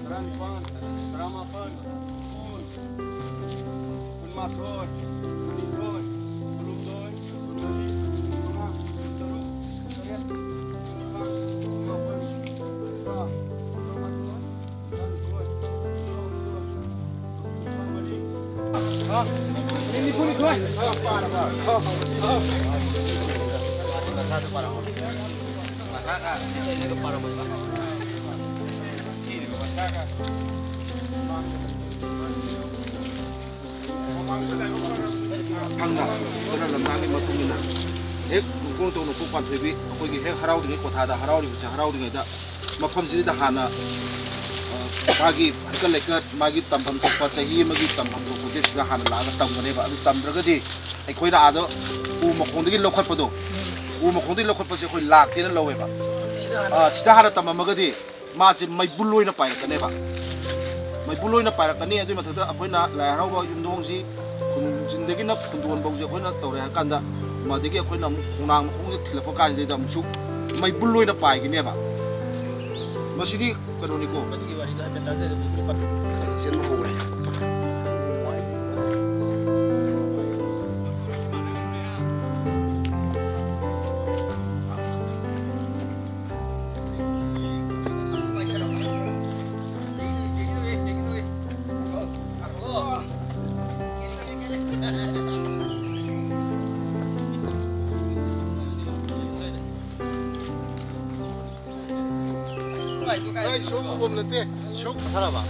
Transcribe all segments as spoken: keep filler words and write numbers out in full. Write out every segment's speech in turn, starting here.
ꯇꯔꯥꯅꯤꯄꯥꯟ, ꯇꯔꯥꯃꯥꯄꯟ, ꯀꯨꯟ, ꯀꯨꯟꯃꯥꯊꯣꯏ, ꯀꯨꯟꯅꯤꯊꯣꯏ, ꯀꯨꯟꯍꯨꯝꯗꯣꯏ, ꯀꯨꯟꯃꯔꯤ, ꯀꯨꯟꯃꯉꯥ, ꯀꯨꯟꯇꯔꯨꯛ, ꯀꯨꯟꯇꯔꯦꯠ, ꯀꯨꯟꯅꯤꯄꯥꯟ, ꯀꯨꯟꯃꯥꯄꯟ, ꯀꯨꯟꯇꯔꯥ, ꯀꯨꯟꯇꯔꯥꯃꯥꯊꯣꯏ, ꯀꯨꯟꯇꯔꯥꯅꯤꯊꯣꯏ, ꯀꯨꯟꯇꯔꯥꯍꯨꯝꯗꯣꯏ, ꯀꯨꯟꯃꯔꯤ꯫ ꯈꯪꯅ ꯑꯩꯈꯣꯏꯅ ꯂꯝꯇꯥꯒꯤ ꯃꯇꯨꯡ ꯏꯟꯅ ꯍꯦꯛ ꯅꯣꯡꯄꯣꯛ ꯅꯤꯡꯊꯧ ꯅꯣꯡꯄꯣꯛ ꯄꯥꯟꯊꯣꯏꯕꯤ ꯑꯩꯈꯣꯏꯒꯤ ꯍꯦꯛ ꯍꯔꯥꯎꯗ꯭ꯔꯤꯉꯩ, ꯀꯣꯊꯥꯗ ꯍꯔꯥꯎꯔꯤꯕꯁꯦ, ꯍꯔꯥꯎꯗ꯭ꯔꯤꯉꯩꯗ ꯃꯐꯝꯁꯤꯗ ꯍꯥꯟꯅ, ꯑ, ꯃꯥꯒꯤ ꯍꯩꯀꯠ ꯂꯩꯀꯠ, ꯃꯥꯒꯤ ꯇꯝꯐꯝ ꯊꯣꯛꯄ, ꯆꯍꯤ ꯑꯃꯒꯤ ꯇꯝꯐꯝ ꯊꯣꯛꯄꯁꯦ ꯁꯤꯗ ꯍꯥꯟꯅ ꯂꯥꯛꯑꯒ ꯇꯝꯒꯅꯦꯕ꯫ ꯑꯗꯨ ꯇꯝꯗ꯭ꯔꯒꯗꯤ ꯑꯩꯈꯣꯏꯅ ꯑꯥꯗ ꯎ ꯃꯈꯣꯡꯗꯒꯤ ꯂꯧꯈꯠꯄꯗꯣ, ꯎ ꯃꯈꯣꯡꯗꯒꯤ ꯂꯧꯈꯠꯄꯁꯦ ꯑꯩꯈꯣꯏ ꯂꯥꯛꯇꯦꯅ ꯂꯧꯋꯦꯕ꯫ ꯑ, ꯁꯤꯗ ꯍꯥꯟꯅ ꯇꯝꯃꯝꯃꯒꯗꯤ ꯃꯥꯁꯦ ꯃꯩꯕꯨꯜ ꯑꯣꯏꯅ ꯄꯥꯏꯔꯛꯀꯅꯦꯕ꯫ ꯃꯩꯕꯨꯜ ꯑꯣꯏꯅ ꯄꯥꯏꯔꯛꯀꯅꯤ꯫ ꯑꯗꯨꯒꯤ ꯃꯊꯛꯇ ꯑꯩꯈꯣꯏꯅ ꯂꯥꯏ ꯍꯔꯥꯎꯕ ꯌꯨꯝꯊꯣꯡꯁꯤ ꯈꯨꯟꯖꯤꯟꯗꯒꯤꯅ ꯈꯨꯟꯗꯣꯟꯐꯧꯁꯦ ꯑꯩꯈꯣꯏꯅ ꯇꯧꯔꯦ ꯍꯥꯏꯔ ꯀꯥꯟꯗ, ꯃꯗꯒꯤ ꯑꯩꯈꯣꯏꯅ ꯑꯃꯨꯛ ꯈꯣꯡꯅꯥꯡ ꯃꯈꯣꯡꯁꯦ ꯊꯤꯜꯂꯛꯄ ꯀꯥꯟꯁꯤꯗꯩꯗ ꯑꯃꯨꯛꯁꯨ ꯃꯩꯕꯨꯜ ꯑꯣꯏꯅ ꯄꯥꯏꯒꯅꯦꯕ꯫ ꯃꯁꯤꯗꯤ ꯀꯩꯅꯣꯅꯤꯀꯣ꯫ ꯑꯗꯨꯒꯤ ꯋꯥꯔꯤꯗꯣ ꯍꯥꯏꯐꯦꯠ ꯇꯥꯖꯔꯦ, ꯃꯩꯕꯨꯜ ꯄꯥꯏ-, ꯆꯦꯟꯕ ꯍꯧꯔꯦ꯫ ꯑꯩ ꯁꯣꯛ ꯎꯐꯝ ꯅꯠꯇꯦ꯫ ꯁꯣꯛ ꯊꯥꯔꯕ?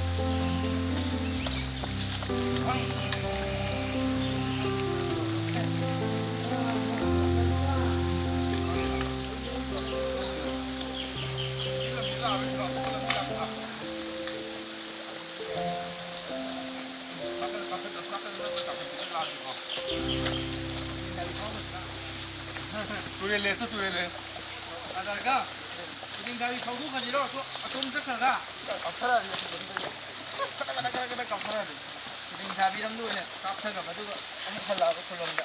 ꯇꯨꯔꯦꯜ ꯂꯦꯛꯇ ꯇꯨꯔꯦꯜ ꯂꯦꯛ꯫ ꯀꯗꯔꯒ ꯎꯗꯤꯡ ꯒꯥꯔꯤ ꯊꯧꯗꯣꯛꯀꯅꯤꯔꯣ? ꯑꯁꯣ-, ꯑꯁꯣꯝ ꯆꯠꯈ꯭ꯔꯒ? ꯀꯥꯞꯊꯔꯛꯑꯅꯤ ꯑꯁꯣꯝꯗꯒꯤ꯫ ꯈꯗꯛ ꯈꯗꯛ ꯈꯗꯛ ꯈꯗꯛ ꯀꯥꯞꯊꯔꯛꯑꯗꯤ ꯈꯨꯗꯤꯡ ꯊꯥꯕꯤꯔꯝꯗ ꯑꯣꯏꯅ ꯀꯥꯞꯊꯈ꯭ꯔꯕ, ꯑꯗꯨꯒ ꯑꯃꯨꯛ ꯍꯜꯂꯛꯑꯕ ꯈꯨꯂꯣꯝꯗ꯫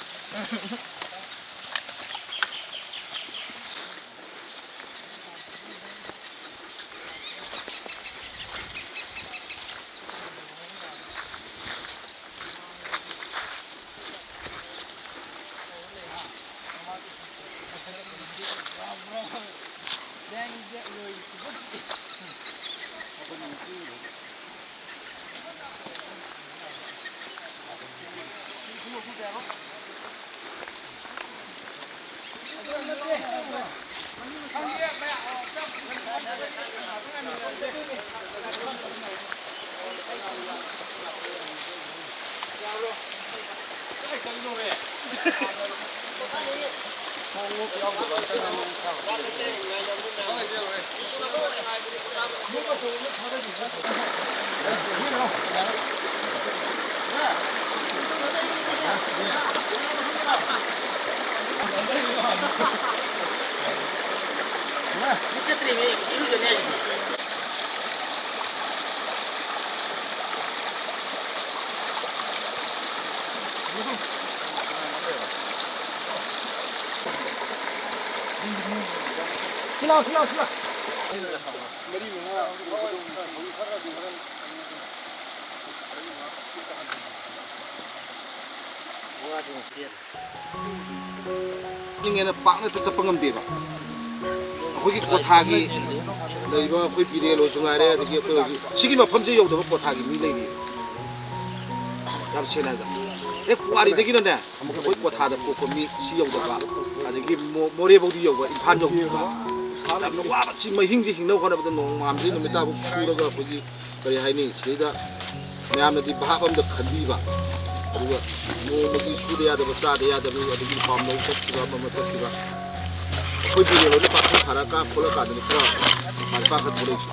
ꯁꯤ ꯂꯥꯎ, ꯁꯤ ꯂꯥꯎ, ꯁꯤ ꯂꯥꯎ꯫ ꯅꯤꯡꯉꯦꯅ ꯄꯥꯛꯅ ꯆꯠꯄ ꯉꯝꯗꯦꯕ꯫ ꯑꯩꯈꯣꯏꯒꯤ ꯀ꯭ꯋꯥꯊꯥꯒꯤ ꯂꯩꯔꯤꯕ ꯑꯩꯈꯣꯏ ꯕꯤꯔꯦꯜ ꯍꯣꯏꯁꯨ ꯉꯥꯏꯔꯦ, ꯑꯗꯒꯤ ꯑꯩꯈꯣꯏ ꯍꯧꯖꯤꯛ ꯁꯤꯒꯤ ꯃꯐꯝꯁꯦ ꯌꯧꯗꯕ ꯀ꯭ꯋꯥꯊꯥꯒꯤ ꯃꯤ ꯂꯩꯔꯤ꯫ ꯌꯥꯝ ꯁꯦꯡꯅ ꯍꯥꯏꯔꯕꯗ, ꯍꯦꯛ ꯄꯨꯋꯥꯔꯤꯗꯒꯤꯅꯅꯦ, ꯑꯩꯈꯣꯏ ꯀ꯭ꯋꯥꯊꯥꯗ ꯄꯣꯛꯄ ꯃꯤ ꯁꯤ ꯌꯧꯗꯕ, ꯑꯗꯒꯤ ꯃꯣ-, ꯃꯣꯔꯦꯐꯥꯎꯗꯤ ꯌꯧꯕ, ꯏꯝꯐꯥꯜ ꯌꯧꯗꯕ, ꯌꯥꯝꯅ ꯋꯥꯕ꯫ ꯁꯤ ꯃꯍꯤꯡꯁꯦ ꯍꯤꯡꯅꯕ ꯍꯣꯠꯅꯕꯗ ꯅꯣꯡꯉꯥꯟꯕꯗꯒꯤ ꯅꯨꯃꯤꯠ ꯇꯥꯕꯨꯛ ꯁꯨꯔꯒ ꯑꯩꯈꯣꯏꯒꯤ, ꯀꯔꯤ ꯍꯥꯏꯅꯤ, ꯁꯤꯗꯩꯗ ꯃꯌꯥꯝꯅꯗꯤ ꯚꯥꯞ ꯑꯃꯗ ꯈꯟꯕꯤꯕ, ꯑꯗꯨꯒ ꯅꯣꯡꯃꯒꯤ ꯁꯨꯗ ꯌꯥꯗꯕ, ꯆꯥꯗ ꯌꯥꯗꯕ, ꯑꯗꯒꯤ ꯄꯥꯝꯂꯧ ꯆꯠꯈꯤꯕ, ꯑꯃ ꯑꯃ ꯆꯠꯈꯤꯕ, ꯑꯩꯈꯣꯏ ꯕꯤꯔꯦꯜ ꯍꯣꯏꯅ ꯄꯥꯛꯊꯣꯛ ꯊꯥꯔꯛꯑꯀꯥꯟ ꯈꯣꯠꯂꯀꯥꯟꯗꯗꯤ ꯈꯔ ꯃꯥꯏ ꯄꯥꯛꯀ ꯊꯣꯛꯂꯛꯏꯁꯦ꯫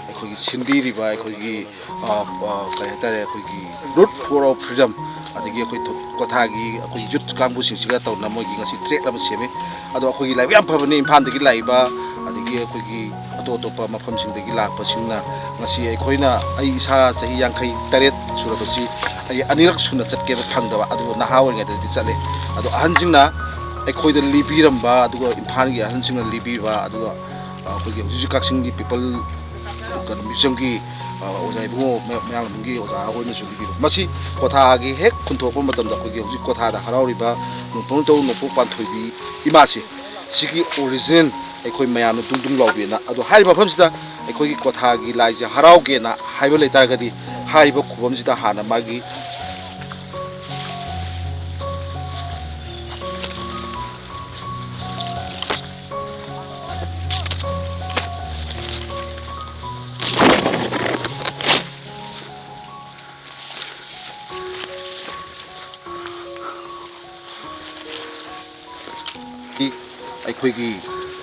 ꯑꯩꯈꯣꯏꯒꯤ ꯁꯤꯟꯕꯤꯔꯤꯕ ꯑꯩꯈꯣꯏꯒꯤ, ꯑ, ꯑ, ꯀꯔꯤ ꯍꯥꯏꯇꯥꯔꯦ, ꯑꯩꯈꯣꯏꯒꯤ Root for Freedom, ꯑꯗꯒꯤ ꯑꯩꯈꯣꯏ ꯊꯣ-, ꯀ꯭ꯋꯥꯊꯥꯒꯤ ꯑꯩꯈꯣꯏ ꯌꯨꯠ ꯀꯥꯡꯕꯨꯁꯤꯡꯁꯤꯒ ꯇꯧꯅ ꯃꯣꯏꯒꯤ ꯉꯁꯤ ꯇ꯭ꯔꯦꯛ ꯑꯃ ꯁꯦꯝꯃꯤ꯫ ꯑꯗꯣ ꯑꯩꯈꯣꯏꯒꯤ ꯂꯥꯏꯕꯛ ꯌꯥꯝ ꯐꯕꯅꯤ, ꯏꯝꯐꯥꯜꯗꯒꯤ ꯂꯥꯛꯏꯕ, ꯑꯗꯒꯤ ꯑꯩꯈꯣꯏꯒꯤ ꯑꯇꯣꯞ ꯑꯇꯣꯞꯄ ꯃꯐꯝꯁꯤꯡꯗꯒꯤ ꯂꯥꯛꯄꯁꯤꯡꯅ ꯉꯁꯤ ꯑꯩꯈꯣꯏꯅ, ꯑꯩ ꯏꯁꯥ ꯆꯍꯤ ꯌꯥꯡꯈꯩ ꯇꯔꯦꯠ ꯁꯨꯔꯕꯁꯤ ꯑꯩ ꯑꯅꯤꯔꯛ ꯁꯨꯅ ꯆꯠꯀꯦꯅ ꯐꯪꯗꯕ, ꯑꯗꯨꯕꯨ ꯅꯍꯥ ꯑꯣꯏꯔꯤꯉꯩꯗꯗꯤ ꯆꯠꯂꯦ꯫ ꯑꯗꯣ ꯑꯍꯟꯁꯤꯡꯅ ꯑꯩꯈꯣꯏꯗ ꯂꯤꯕꯤꯔꯝꯕ, ꯑꯗꯨꯒ ꯏꯝꯐꯥꯜꯒꯤ ꯑꯍꯟꯁꯤꯡꯅ ꯂꯤꯕꯤꯕ, ꯑꯗꯨꯒ ꯑꯩꯈꯣꯏꯒꯤ ꯍꯧꯖꯤꯛ ꯍꯧꯖꯤꯛ ꯀꯛꯆꯤꯡꯒꯤ ꯄꯤꯄꯜ ꯀꯩꯅꯣ ꯃ꯭ꯌꯨꯖꯤꯌꯝꯒꯤ ꯑꯣꯖꯥ ꯏꯕꯨꯡꯉꯣ ꯃꯌꯥꯡꯂꯝꯒꯤ ꯑꯣꯖꯥ ꯍꯣꯏꯅꯁꯨ ꯂꯤꯕꯤꯕ, ꯃꯁꯤ ꯀ꯭ꯋꯥꯊꯥꯒꯤ ꯍꯦꯛ ꯈꯨꯟꯊꯣꯛꯄ ꯃꯇꯝꯗ ꯑꯩꯈꯣꯏꯒꯤ ꯍꯧꯖꯤꯛ ꯀ꯭ꯋꯥꯊꯥꯗ ꯍꯔꯥꯎꯔꯤꯕ ꯅꯣꯡꯄꯣꯛ ꯅꯤꯡꯊꯧ ꯅꯣꯡꯄꯣꯛ ꯄꯥꯟꯊꯣꯏꯕꯤ ꯏꯃꯥꯁꯦ, ꯁꯤꯒꯤ ꯑꯣꯔꯤꯖꯤꯅꯦꯜ ꯑꯩꯈꯣꯏ ꯃꯌꯥꯝꯅ ꯗꯨꯡ ꯗꯨꯡ ꯂꯥꯎꯕꯤꯅ꯫ ꯑꯗꯣ ꯍꯥꯏꯔꯤꯕ ꯃꯐꯝꯁꯤꯗ ꯑꯩꯈꯣꯏꯒꯤ ꯀ꯭ꯋꯥꯊꯥꯒꯤ ꯂꯥꯏꯁꯦ ꯍꯔꯥꯎꯒꯦꯅ ꯍꯥꯏꯕ ꯂꯩꯇꯥꯔꯒꯗꯤ, ꯍꯥꯏꯔꯤꯕ ꯈꯨꯕꯝꯁꯤꯗ ꯍꯥꯟꯅ ꯃꯥꯒꯤ ꯑꯩꯈꯣꯏꯒꯤ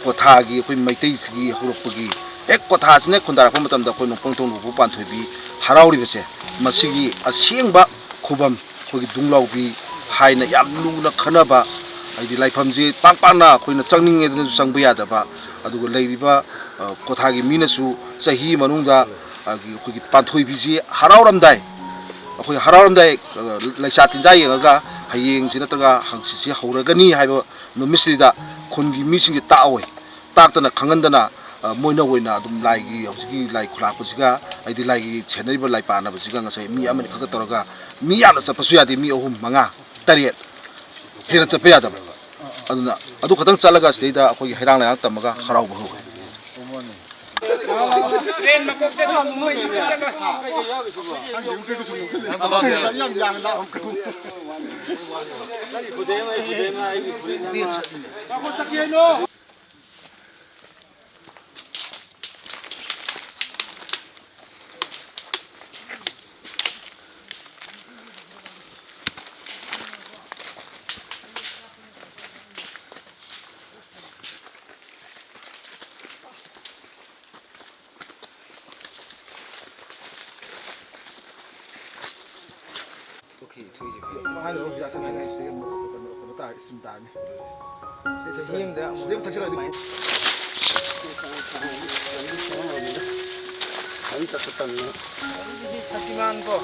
ꯀ꯭ꯋꯥꯊꯥꯒꯤ, ꯑꯩꯈꯣꯏ ꯃꯩꯇꯩꯁꯤꯒꯤ ꯍꯧꯔꯛꯄꯒꯤ ꯍꯦꯛ ꯀ꯭ꯋꯥꯊꯥꯁꯤꯅ ꯈꯨꯟꯗꯥꯔꯛꯄ ꯃꯇꯝꯗ ꯑꯩꯈꯣꯏ ꯅꯣꯡꯄꯣꯛ ꯅꯤꯡꯊꯧ ꯅꯣꯡꯄꯣꯛ ꯄꯥꯟꯊꯣꯏꯕꯤ ꯍꯔꯥꯎꯔꯤꯕꯁꯦ, ꯃꯁꯤꯒꯤ ꯑꯁꯦꯡꯕ ꯈꯨꯕꯝ ꯑꯩꯈꯣꯏꯒꯤ ꯗꯨꯡꯂꯥꯎꯕꯤ ꯍꯥꯏꯅ ꯌꯥꯝ ꯂꯨꯅ ꯈꯟꯅꯕ, ꯍꯥꯏꯗꯤ ꯂꯥꯏꯐꯝꯁꯤ ꯄꯥꯛ ꯄꯥꯛꯅ ꯑꯩꯈꯣꯏꯅ ꯆꯪꯅꯤꯡꯉꯦꯗꯅꯁꯨ ꯆꯪꯕ ꯌꯥꯗꯕ, ꯑꯗꯨꯒ ꯂꯩꯔꯤꯕ, ꯑ, ꯀ꯭ꯋꯥꯊꯥꯒꯤ ꯃꯤꯅꯁꯨ ꯆꯍꯤ ꯃꯅꯨꯡꯗ, ꯑ, ꯑꯩꯈꯣꯏꯒꯤ ꯄꯥꯟꯊꯣꯏꯕꯤꯁꯤ ꯍꯔꯥꯎꯔꯝꯗꯥꯏ, ꯑꯩꯈꯣꯏ ꯍꯔꯥꯎꯔꯝꯗꯥꯏ, ꯑ, ꯂꯩꯆꯥ ꯇꯤꯟꯖꯥ ꯌꯦꯡꯉꯒ ꯍꯌꯦꯡꯁꯤ ꯅꯠꯇ꯭ꯔꯒ ꯍꯪꯆꯤꯠꯁꯤ ꯍꯧꯔꯒꯅꯤ ꯍꯥꯏꯕ ꯅꯨꯃꯤꯠꯁꯤꯗ ꯈꯨꯟꯒꯤ ꯃꯤꯁꯤꯡꯁꯤ ꯇꯥꯛꯑꯣꯏ꯫ ꯇꯥꯛꯇꯅ ꯈꯪꯍꯟꯗꯅ, ꯑ, ꯃꯣꯏꯅ ꯑꯣꯏꯅ ꯑꯗꯨꯝ ꯂꯥꯏꯒꯤ, ꯍꯧꯖꯤꯛꯀꯤ ꯂꯥꯏ ꯈꯨꯂꯥꯛꯄꯁꯤꯒ, ꯍꯥꯏꯗꯤ ꯂꯥꯏꯒꯤ ꯁꯦꯟꯅꯔꯤꯕ ꯂꯥꯏ ꯄꯥꯟꯅꯕꯁꯤꯒ ꯉꯁꯥꯏ ꯃꯤ ꯑꯃꯅꯤ ꯈꯛꯇ ꯇꯧꯔꯒ, ꯃꯤ ꯌꯥꯝꯅ ꯆꯠꯄꯁꯨ ꯌꯥꯗꯦ, ꯃꯤ ꯑꯍꯨꯝ, ꯃꯉꯥ, ꯇꯔꯦꯠ ꯍꯦꯟꯅ ꯆꯠꯄ ꯌꯥꯗꯕ꯫ ꯑꯗꯨꯅ ꯑꯗꯨ ꯈꯛꯇꯪ ꯆꯠꯂꯒ ꯁꯤꯗꯩꯗ ꯑꯩꯈꯣꯏꯒꯤ ꯍꯩꯔꯥꯡ ꯂꯩꯔꯥꯡ ꯇꯝꯃꯒ ꯍꯔꯥꯎꯕ ꯍꯧꯋꯦ꯫ ꯐꯖꯅ ꯆꯠꯄ ꯇꯝꯃꯦ꯫ ꯑꯗꯨꯗꯤ ꯁꯛꯇꯤꯃꯥꯟ ꯀꯣ,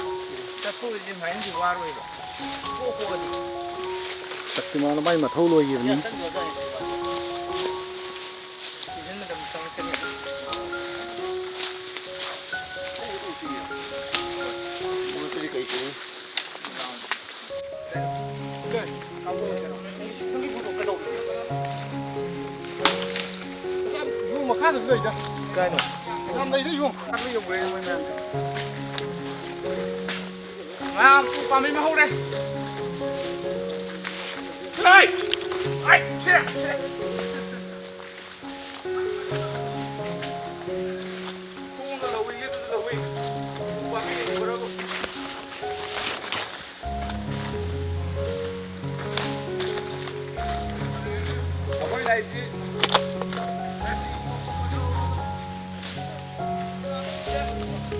ꯆꯠꯄꯕꯨꯗꯤ ꯑꯗꯨꯃꯥꯏꯅꯗꯤ ꯋꯥꯔꯣꯏꯕ꯫ ꯀꯣꯛ ꯀꯣꯛꯑꯗꯤ꯫ ꯁꯛꯇꯤꯃꯥꯟ ꯃꯥꯏ ꯃꯊꯧ ꯂꯣꯏꯈꯤꯕꯅꯤ꯫ ꯁꯤꯖꯟ ꯃꯇꯝ ꯆꯪꯉꯛꯀꯅꯤ꯫ ꯃꯣꯏꯁꯤꯗꯤ ꯀꯩ ꯀꯩꯅꯣ? ꯌꯨꯝ ꯃꯈꯥꯗꯁꯨ ꯂꯩꯗ꯫ ꯀꯥꯏꯅꯣ? ꯌꯥꯝ ꯂꯩꯗ ꯌꯨꯝ꯫ ꯉꯥ ꯄꯥꯝꯃꯤ ꯑꯃ ꯍꯧꯔꯦ꯫ ꯂꯩ! ꯑꯩ! ꯁꯦ! ꯁꯦ! ꯈꯣꯡꯅ ꯂꯧꯏꯒꯦ ꯑꯗꯨꯁꯨ ꯂꯧꯏ꯫ ꯎꯄꯥꯝꯕꯤ ꯌꯦꯡꯕ꯭ꯔꯕꯨ? ꯑꯩꯈꯣꯏ ꯂꯥꯏꯔꯤꯛꯇꯤ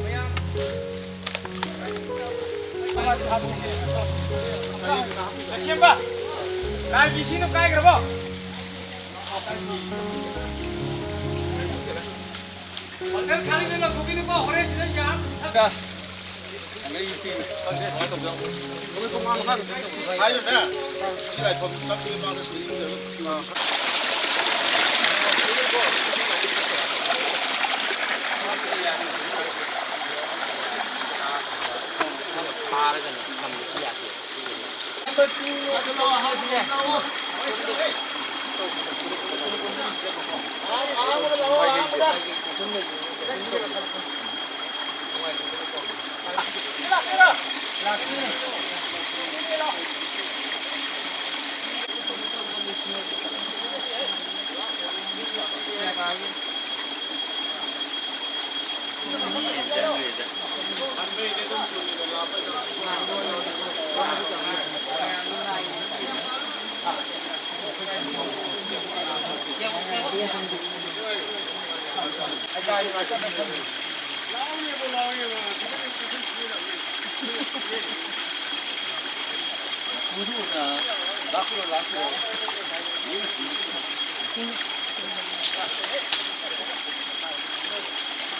ꯃꯌꯥꯝ ꯂꯥꯏ ꯕꯤꯁꯤꯅ ꯀꯥꯏꯈ꯭ꯔꯕꯣ? ꯕꯪꯒꯔ ꯈꯥꯂꯤꯗ ꯂꯪꯊꯣꯛꯈꯤꯅꯨꯀꯣ, ꯍꯣꯔꯦꯟ ꯁꯤꯗ ꯌꯥꯝ ꯍꯥꯏꯅꯦ, ꯁꯤ ꯂꯥꯏꯐꯝ ꯆꯪꯕꯒꯤ ꯃꯥꯡꯗ ꯁꯤ ꯏꯔꯨꯖꯔꯒ ꯐꯥꯔꯒꯅꯦ ꯊꯝꯕꯁꯨ ꯌꯥꯗꯦ꯫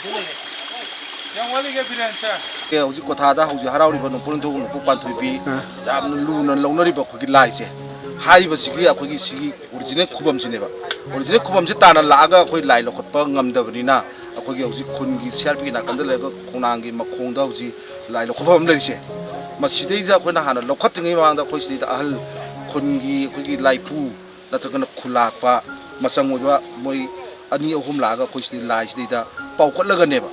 ꯀꯌꯥꯝ ꯋꯥꯠꯂꯤꯒꯦ ꯕꯤꯔꯦꯟ ꯁꯦ? ꯑꯦ, ꯍꯧꯖꯤꯛ ꯀ꯭ꯋꯥꯊꯥꯗ ꯍꯧꯖꯤꯛ ꯍꯔꯥꯎꯔꯤꯕ ꯅꯣꯡꯄꯣꯛ ꯅꯤꯡꯊꯧ ꯅꯣꯡꯄꯣꯛ ꯄꯥꯟꯊꯣꯏꯕꯤ, ꯑꯥ꯫ ꯌꯥꯝꯅ ꯂꯨꯅ ꯂꯧꯅꯔꯤꯕ ꯑꯩꯈꯣꯏꯒꯤ ꯂꯥꯏꯁꯦ, ꯍꯥꯏꯔꯤꯕꯁꯤꯒꯤ ꯑꯩꯈꯣꯏꯒꯤ ꯁꯤꯒꯤ ꯑꯣꯔꯤꯖꯤꯅꯦꯜ ꯈꯨꯕꯝꯁꯤꯅꯦꯕ꯫ ꯑꯣꯔꯤꯖꯤꯅꯦꯜ ꯈꯨꯕꯝꯁꯤ ꯇꯥꯟꯅ ꯂꯥꯛꯑꯒ ꯑꯩꯈꯣꯏ ꯂꯥꯏ ꯂꯧꯈꯠꯄ ꯉꯝꯗꯕꯅꯤꯅ, ꯑꯩꯈꯣꯏꯒꯤ ꯍꯧꯖꯤꯛ ꯈꯨꯟꯒꯤ ꯁꯤ ꯑꯥꯔ ꯄꯤꯒꯤ ꯅꯥꯀꯟꯗ ꯂꯩꯔꯒ ꯈꯣꯡꯅꯥꯡꯒꯤ ꯃꯈꯣꯡꯗ ꯍꯧꯖꯤꯛ ꯂꯥꯏ ꯂꯧꯈꯠꯐꯝ ꯑꯃ ꯂꯩꯔꯤꯁꯦ, ꯃꯁꯤꯗꯩꯗ ꯑꯩꯈꯣꯏꯅ ꯍꯥꯟꯅ ꯂꯧꯈꯠꯇ꯭ꯔꯤꯉꯩ ꯃꯃꯥꯡꯗ ꯑꯩꯈꯣꯏ ꯁꯤꯗꯩꯗ ꯑꯍꯜ ꯈꯨꯟꯒꯤ ꯑꯩꯈꯣꯏꯒꯤ ꯂꯥꯏꯄꯨ ꯅꯠꯇ꯭ꯔꯒꯅ ꯈꯨꯂꯥꯛꯄ ꯃꯆꯪ ꯑꯣꯏꯕ ꯃꯣꯏ ꯑꯅꯤ ꯑꯍꯨꯝ ꯂꯥꯛꯑꯒ ꯑꯩꯈꯣꯏ ꯁꯤꯗꯩ ꯂꯥꯏꯁꯤꯗꯩꯗ ꯄꯥꯎꯈꯠꯂꯒꯅꯦꯕ꯫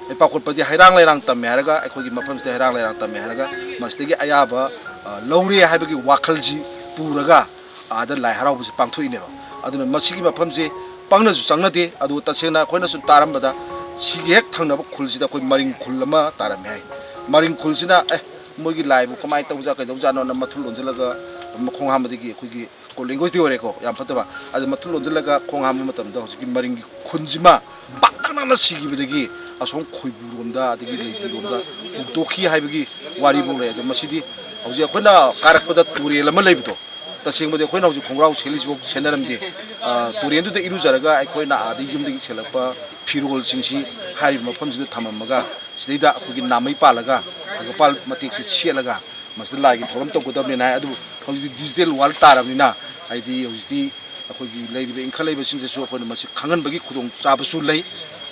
ꯑꯦ, ꯄꯥꯎꯈꯠꯄꯗꯤ ꯍꯩꯔꯥꯡ ꯂꯩꯔꯥꯡ ꯇꯝꯃꯦ ꯍꯥꯏꯔꯒ, ꯑꯩꯈꯣꯏꯒꯤ ꯃꯐꯝꯁꯤꯗ ꯍꯩꯔꯥꯡ ꯂꯩꯔꯥꯡ ꯇꯝꯃꯦ ꯍꯥꯏꯔꯒ ꯃꯁꯤꯗꯒꯤ ꯑꯌꯥꯕ, ꯑ, ꯂꯧꯔꯦ ꯍꯥꯏꯕꯒꯤ ꯋꯥꯈꯜꯁꯤ ꯄꯨꯔꯒ ꯑꯥꯗ ꯂꯥꯏ ꯍꯔꯥꯎꯕꯁꯤ ꯄꯥꯡꯊꯣꯛꯏꯅꯦꯕ꯫ ꯑꯗꯨꯅ ꯃꯁꯤꯒꯤ ꯃꯐꯝꯁꯦ ꯄꯪꯅꯁꯨ ꯆꯪꯅꯗꯦ꯫ ꯑꯗꯨꯒ ꯇꯁꯦꯡꯅ ꯑꯩꯈꯣꯏꯅ ꯁꯨꯝ ꯇꯥꯔꯝꯕꯗ ꯁꯤꯒꯤ ꯍꯦꯛ ꯊꯪꯅꯕ ꯈꯨꯜꯁꯤꯗ ꯑꯩꯈꯣꯏ ꯃꯔꯤꯡ ꯈꯨꯜ ꯑꯃ ꯇꯥꯔꯝꯃꯦ ꯍꯥꯏ꯫ ꯃꯔꯤꯡ ꯈꯨꯜꯁꯤꯅ, "ꯑꯦ, ꯃꯣꯏꯒꯤ ꯂꯥꯏꯕꯨ ꯀꯃꯥꯏꯅ ꯇꯧꯖꯥꯠ, ꯀꯩꯗꯧꯖꯥꯠꯅꯣꯅ" ꯃꯊꯨꯜ ꯂꯣꯟꯁꯤꯜꯂꯒ ꯃꯈꯣꯡ ꯍꯥꯝꯕꯗꯒꯤ ꯑꯩꯈꯣꯏꯒꯤ ꯀꯣ ꯂꯦꯡꯒ꯭ꯋꯦꯖꯇꯤ ꯑꯣꯏꯔꯦꯀꯣ, ꯌꯥꯝ ꯐꯠꯇꯕ꯫ ꯑꯗꯨ ꯃꯊꯨꯜ ꯂꯣꯟꯁꯤꯜꯂꯒ ꯈꯣꯡ ꯍꯥꯝꯕ ꯃꯇꯝꯗ ꯍꯧꯖꯤꯛꯀꯤ ꯃꯔꯤꯡꯒꯤ ꯈꯨꯟꯁꯤꯃ ꯄꯥꯛꯇꯛꯅꯅ ꯁꯤꯈꯤꯕꯗꯒꯤ ꯑꯁꯣꯝ ꯈꯣꯏꯕꯨꯔꯣꯝꯗ ꯑꯗꯒꯤ ꯂꯩꯄꯤꯔꯣꯝꯗ ꯍꯣꯡꯗꯣꯛꯈꯤ ꯍꯥꯏꯕꯒꯤ ꯋꯥꯔꯤꯐꯥꯎ ꯂꯩ꯫ ꯑꯗꯣ ꯃꯁꯤꯗꯤ ꯍꯧꯖꯤꯛ ꯑꯩꯈꯣꯏꯅ ꯀꯥꯔꯛꯄꯗ ꯇꯨꯔꯦꯜ ꯑꯃ ꯂꯩꯕꯗꯣ, ꯇꯁꯦꯡꯕꯗꯤ ꯑꯩꯈꯣꯏꯅ ꯍꯧꯖꯤꯛ ꯈꯣꯡꯒ꯭ꯔꯥꯎ ꯁꯦꯠꯂꯤꯁꯤꯐꯥꯎ ꯁꯦꯠꯅꯔꯝꯗꯦ꯫ ꯑ, ꯇꯨꯔꯦꯜꯗꯨꯗ ꯏꯔꯨꯖꯔꯒ ꯑꯩꯈꯣꯏꯅ ꯑꯥꯗꯒꯤ ꯌꯨꯝꯗꯒꯤ ꯁꯦꯠꯂꯛꯄ ꯐꯤꯔꯣꯜꯁꯤꯡꯁꯤ ꯍꯥꯏꯔꯤꯕ ꯃꯐꯝꯁꯤꯗ ꯊꯝꯃꯝꯃꯒ ꯁꯤꯗꯩꯗ ꯑꯩꯈꯣꯏꯒꯤ ꯅꯥꯃꯩ ꯄꯥꯜꯂꯒ ꯍꯪꯒꯄꯥꯜ ꯃꯇꯦꯛꯁꯤ ꯁꯦꯠꯂꯒ ꯃꯁꯤꯗ ꯂꯥꯏꯒꯤ ꯊꯧꯔꯝ ꯇꯧꯒꯗꯕꯅꯦꯅ ꯍꯥꯏ꯫ ꯑꯗꯨꯕꯨ ꯍꯧꯖꯤꯛꯇꯤ ꯗꯤꯖꯤꯇꯦꯜ ꯋꯥꯔꯜ ꯇꯥꯔꯕꯅꯤꯅ, ꯍꯥꯏꯗꯤ ꯍꯧꯖꯤꯛꯇꯤ ꯑꯩꯈꯣꯏꯒꯤ ꯂꯩꯔꯤꯕ ꯏꯟꯈꯠꯂꯛꯏꯕꯁꯤꯡꯁꯤꯁꯨ ꯑꯩꯈꯣꯏꯅ ꯃꯁꯤ ꯈꯪꯍꯟꯕꯒꯤ ꯈꯨꯗꯣꯡꯆꯥꯕꯁꯨ ꯂꯩ꯫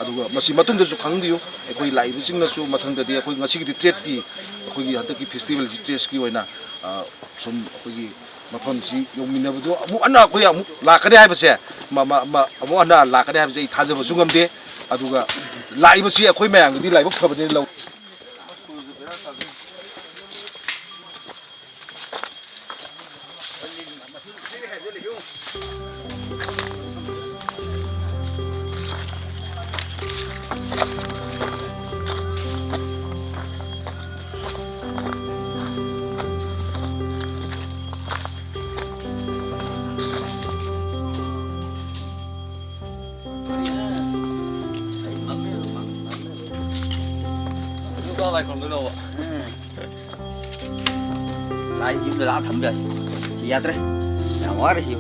ꯑꯗꯨꯒ ꯃꯁꯤ ꯃꯇꯨꯡꯗꯁꯨ ꯈꯪꯍꯟꯕꯤꯌꯨ꯫ ꯑꯩꯈꯣꯏ ꯂꯥꯛꯏꯕꯁꯤꯡꯅꯁꯨ ꯃꯊꯪꯗꯗꯤ ꯑꯩꯈꯣꯏ ꯉꯁꯤꯒꯤꯗꯤ ꯇ꯭ꯔꯦꯠꯀꯤ, ꯑꯩꯈꯣꯏꯒꯤ ꯍꯟꯗꯛꯀꯤ ꯐꯦꯁꯇꯤꯚꯦꯜꯁꯤ ꯇ꯭ꯔꯦꯠꯁꯀꯤ ꯑꯣꯏꯅ, ꯑ, ꯁꯨꯝ ꯑꯩꯈꯣꯏꯒꯤ ꯃꯐꯝꯁꯤ ꯌꯧꯃꯤꯟꯅꯕꯗꯣ ꯑꯃꯨꯛ ꯍꯟꯅ ꯑꯩꯈꯣꯏ ꯑꯃꯨꯛ ꯂꯥꯛꯀꯅꯤ ꯍꯥꯏꯕꯁꯦ, ꯃ-, ꯃ-, ꯃ-, ꯑꯃꯨꯛ ꯍꯟꯅ ꯂꯥꯛꯀꯅꯤ ꯍꯥꯏꯕꯁꯦ ꯑꯩ ꯊꯥꯖꯕꯁꯨ ꯉꯝꯗꯦ꯫ ꯑꯗꯨꯒ ꯂꯥꯛꯏꯕꯁꯤ ꯑꯩꯈꯣꯏ ꯃꯌꯥꯝꯒꯤꯗꯤ ꯂꯥꯏꯕꯛ ꯐꯕꯅꯦꯅ ꯂꯧ꯫ ꯑꯗꯨ ꯀꯥ ꯂꯥꯏ ꯈꯨꯔꯨꯝꯗꯣꯏꯅꯣꯕ? ꯂꯥꯏ ꯌꯨꯝꯗ ꯂꯥꯛꯑ ꯊꯝꯕ ꯌꯥꯏ꯫ ꯁꯤ ꯌꯥꯗ꯭ꯔꯦ꯫ ꯌꯥꯝ ꯋꯥꯔꯦ ꯁꯤ꯫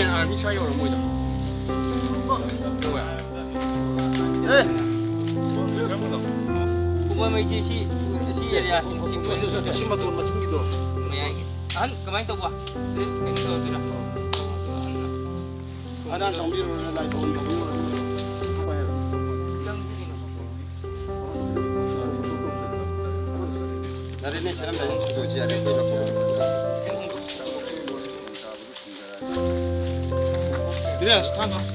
ꯑꯥꯔꯃꯤ ꯁ꯭ꯋꯥꯏ ꯌꯧꯔꯝꯃꯣꯏꯗ꯫ ꯌꯧꯋꯦ꯫ ꯑꯦ! ꯀꯨꯝꯃꯩ ꯃꯩꯁꯤ ꯁꯤ, ꯁꯤ ꯑꯦꯔꯤꯌꯥꯁꯤ, ꯁꯤ ꯁꯤ ꯃꯇꯣꯟ ꯃꯆꯤꯟꯒꯤꯗꯣ꯫ ꯃꯌꯥꯏꯒꯤ꯫ ꯑꯍꯟ, ꯀꯃꯥꯏꯅ ꯇꯧꯕ? ꯗ꯭ꯔꯦꯁ ꯀꯩꯅꯣ ꯇꯧꯗꯣꯏꯔꯥ? ꯑꯉꯥꯡ ꯆꯪꯕꯤꯔꯨꯔꯣ, ꯂꯥꯏ ꯇꯧꯍꯟꯕ꯫ ꯌꯥꯔꯦꯅꯦ, ꯁꯦꯔꯝꯗ ꯑꯗꯨꯝ ꯁꯨꯗꯣꯛꯑꯁꯤ ꯌꯥꯔꯦ꯫ ꯕꯤꯔꯦꯟꯁ, ꯊꯥꯡ ꯊꯥꯡ꯫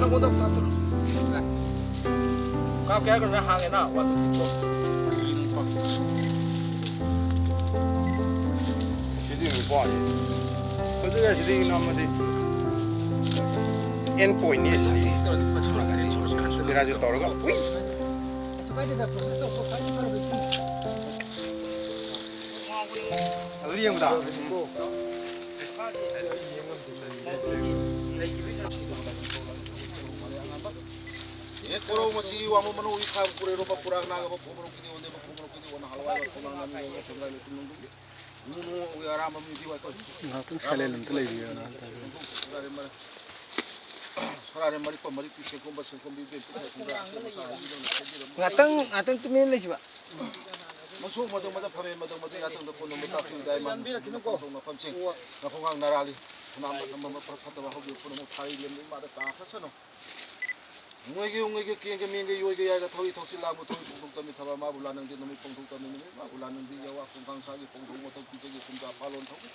ꯅꯪꯉꯣꯟꯗ ꯐꯠꯇ꯭ꯔꯣ? ꯀꯥꯞꯀꯦ ꯍꯥꯏꯔꯒꯅ ꯍꯥꯡꯉꯦꯅ, ꯋꯥꯟ ꯇꯨ ꯊ꯭ꯔꯤ ꯐꯣꯔ꯫ ꯁꯤꯗꯤ ꯑꯗꯨꯝ ꯄꯥꯏ꯫ ꯑꯗꯨꯒ ꯁꯤꯗꯤ ꯅꯝꯃꯗꯤ ꯑꯦꯟ ꯄꯣꯏꯟꯅꯤ ꯁꯤꯗꯤ꯫ ꯁꯤꯔꯥꯁꯨ ꯇꯧꯔꯒ ꯎꯏ꯫ ꯀꯩꯁꯨ ꯀꯥꯏꯗꯦꯗ, ꯄ꯭ꯔꯣꯁꯦꯁ ꯇꯧꯊꯣꯛ ꯈ꯭ꯋꯥꯏꯗꯒꯤ ꯐꯔꯕ ꯏꯁꯤꯡ꯫ ꯑꯗꯨ ꯌꯦꯡꯕꯗ꯫ ꯍꯦꯛ ꯀꯣꯔꯧ ꯃꯆꯤ ꯋꯥꯡꯃ ꯃꯅꯨꯡꯒꯤ ꯈꯥ ꯄꯨꯔꯦꯔꯣ ꯄꯀꯨꯔꯥ ꯅꯥꯒ ꯄꯀꯨ ꯃꯔꯨ ꯀꯤꯗꯤ ꯋꯥꯟꯗꯦ ꯄꯀꯨ ꯃꯔꯨ ꯀꯤꯗꯤ ꯋꯥꯟ ꯍꯜꯋꯥꯏ ꯋꯥ ꯈꯣꯡꯅꯥꯡ ꯅꯥꯃꯤ ꯌꯣꯡ ꯋꯥ ꯈꯣꯡꯒꯥꯏ ꯂꯣꯏ ꯇꯨꯝ ꯅꯨꯡꯗꯨꯝ ꯅꯨ ꯅꯨ ꯋꯥ ꯑꯔꯥꯝꯕ ꯃꯤꯗꯤ ꯋꯥꯏ ꯀꯣꯏ꯫ ꯉꯥꯏꯍꯥꯛꯇꯪ ꯁꯥꯏꯂꯦꯟ ꯑꯝꯇ ꯂꯩꯕꯤꯌꯣ ꯅꯍꯥꯟ ꯇꯥꯏ꯫ ꯁꯣꯔꯥꯔꯦ ꯃꯔꯛ ꯁꯣꯔꯥꯔꯦ ꯃꯔꯤꯛꯄ ꯃꯔꯤꯛꯄꯤ ꯁꯦꯡꯀꯣꯝꯕ ꯁꯦꯡꯀꯣꯝꯕꯤ ꯏꯕꯦꯝ ꯄꯤꯛ ꯊꯥꯏ ꯈꯨꯟꯗ꯭ꯔꯥ ꯑꯁꯦꯝꯕ ꯁꯥ ꯍꯥꯏꯕꯤꯗꯧꯅ ꯁꯦꯝꯕꯤꯔꯝꯃꯨ꯫ ꯉꯥꯛꯇꯪ, ꯉꯥꯛꯇꯪ ꯇꯨꯃꯤꯟꯅ ꯂꯩꯁꯤꯕ꯫ ꯃꯟꯁꯣꯛ ꯃꯇꯧ ꯃꯇꯧ ꯐꯝꯃꯦ ꯃꯇꯧ ꯃꯇꯧ ꯌꯥꯇꯣꯡꯗ ꯀꯣꯟꯅ ꯃꯇꯥꯛ ꯇꯨ ꯗꯥꯏ ꯃꯥꯟ ꯅꯝꯕꯤꯔꯛꯈꯤꯅꯨꯀꯣ꯫ ꯃꯈꯣꯡ ꯅꯈꯣꯡ ꯅꯈꯣꯡꯒꯥꯡ ꯅꯔꯥꯂꯤ꯫ ꯈꯅꯥ ꯃꯇꯝ ꯑꯃ ꯐꯠꯇꯕ ꯍꯧꯈꯤꯕ ꯄꯨꯝꯅꯃꯛ ꯊꯥꯔꯤ ꯂꯦꯝꯅ ꯏꯃꯥꯗ ꯇꯥꯈ꯭ꯔꯁꯅꯨ꯫ ꯎꯉꯩꯒꯤ ꯎꯉꯩꯒꯤ ꯀꯦꯡꯒ ꯃꯦꯡꯒ ꯌꯣꯏꯒ ꯌꯥꯏꯒ ꯊꯧꯔꯤ ꯊꯧꯆꯤꯜ ꯂꯥꯡꯕ ꯊꯧꯔꯤ ꯐꯣꯡꯗꯣꯛ ꯇꯝꯃꯤ ꯊꯕꯛ ꯃꯥꯕꯨ ꯂꯥꯟꯅꯪꯗꯦ ꯅꯨꯃꯤꯠ ꯐꯣꯡꯗꯣꯛ ꯇꯝꯃꯤ ꯅꯨꯃꯤꯠ ꯃꯥꯕꯨ ꯂꯥꯟꯅꯪꯗꯦ ꯌꯥꯋꯥ ꯈꯣꯡꯊꯥꯡ ꯁꯥꯒꯤ ꯐꯣꯡꯗꯣꯛ ꯃꯇꯧ ꯄꯤꯖꯒꯦ ꯀꯨꯝꯖꯥ ꯄꯥꯂꯣꯟ ꯊꯧꯏ